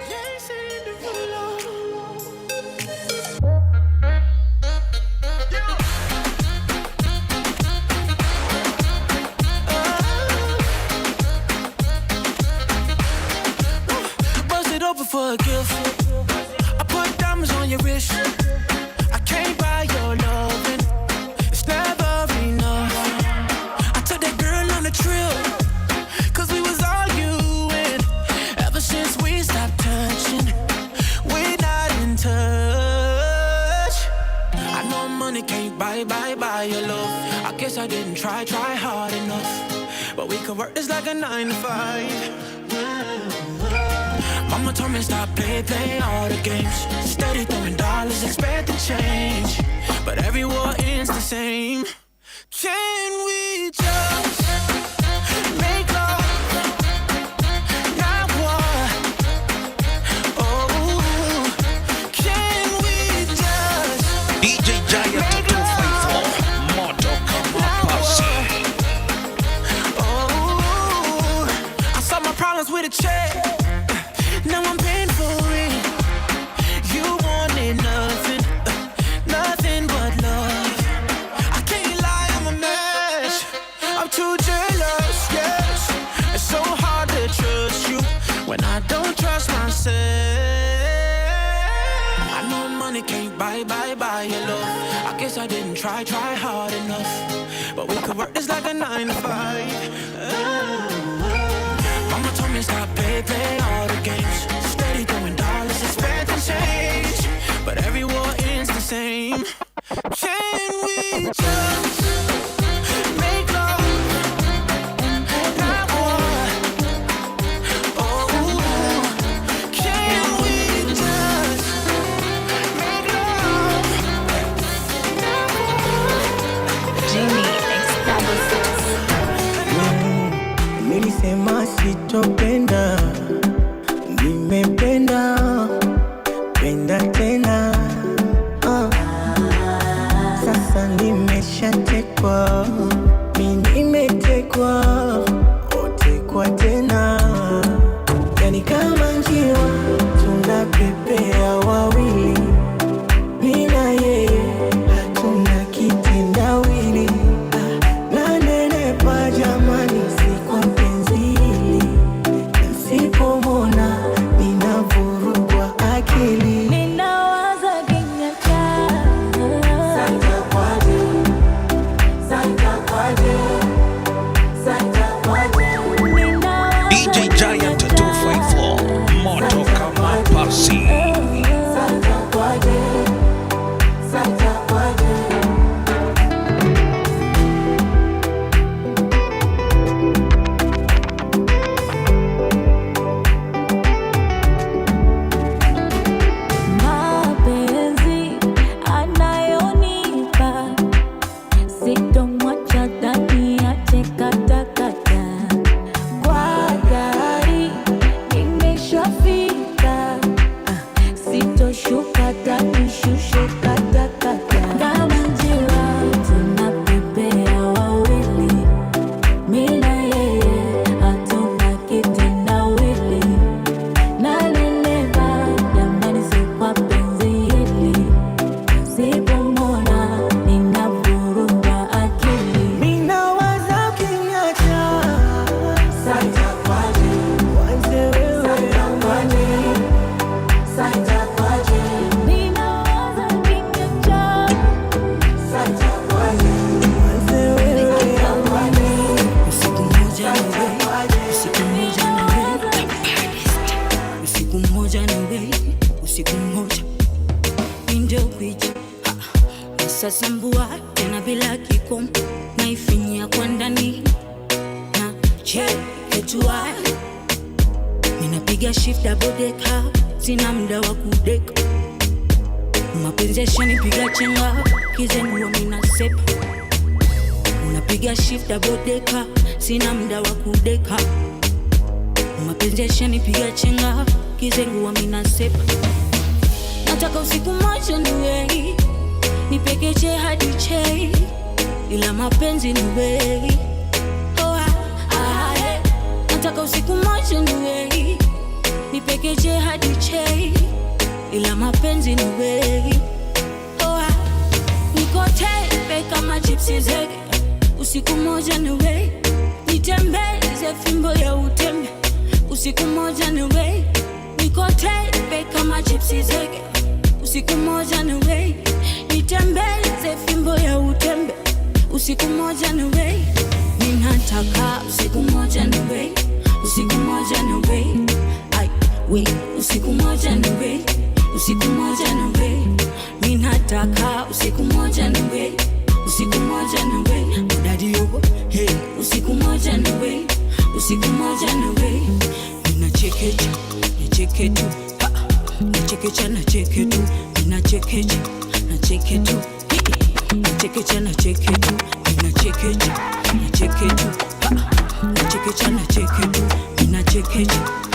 Jason Derulo. Bust it open for a gift. I put diamonds on your wrist. I can't buy your loving. It's never enough. I took that girl on a trip, 'cause we was arguing. Ever since we stopped touching, we not in touch. I know money can't buy, buy, buy your love. I guess I didn't try, try hard enough. But we could work this like a 9 to 5. Mama told me stop play, play all the games. Steady throwing dollars, expect to change. But every war ends the same. Can we just make love, not war? Oh, can we just DJ Giant 254 Moto kama pasi. Oh, I solved my problems with a check. Now I'm paying for it. You wanted nothing, nothing but love. I can't lie, I'm a mess. I'm too jealous, yes. It's so hard to trust you when I don't trust myself. I know money can't buy, buy, buy your love. I guess I didn't try, try hard enough. But we could work this like a 9 to 5. Mama told me stop play, play all the games. Steady throwing dollars, expecting change. But every war ends the same. Can we just make love, not war? Oh, can we just make love, not war? Genie X 66. Nilisema sitopenda, nimependa. niwe, usiku mmoja ndio kuicha. Sasambua tena bila kikomo, naifinyia kwa ndani na cheketua. Ninapiga shift double decker, sina muda wa kudeka. Mapenzi yashanipiga chenga, kizenguo mina sepa. Unapiga shift double decker, sina muda wa kudeka. Mapenzi yashanipiga chenga, kizenguo mina sepa. Nataka usiku moja niwe, nipekeche hadi chei, ila mapenzi niwe. Oh, ah, ah, eh. Nataka usiku moja niwe, nipekeche hadi chei, ila mapenzi niwe. Oh, ah. Niko tepe kama chipsi zege, usiku moja niwe, nitembeze fimbo ya utembe, usiku moja niwe, niko tepe kama chipsi zege, usiku moja niwe, nitembeze fimbo ya utembe, usiku moja niwe, ninataka usiku moja niwe, usiku moja niwe, ai we, usiku moja niwe, usiku moja niwe, ninataka usiku moja niwe, usiku moja niwe, udadi yogo, hey, usiku moja niwe, usiku moja niwe, ninachekecha, nacheke tu, ha, nachekecha, nacheke tu, ninachekecha, nacheke tu, hi, nachekecha, nacheke tu, ninachekecha, nacheke tu, ha, nachekecha, nacheke tu, ninachekecha.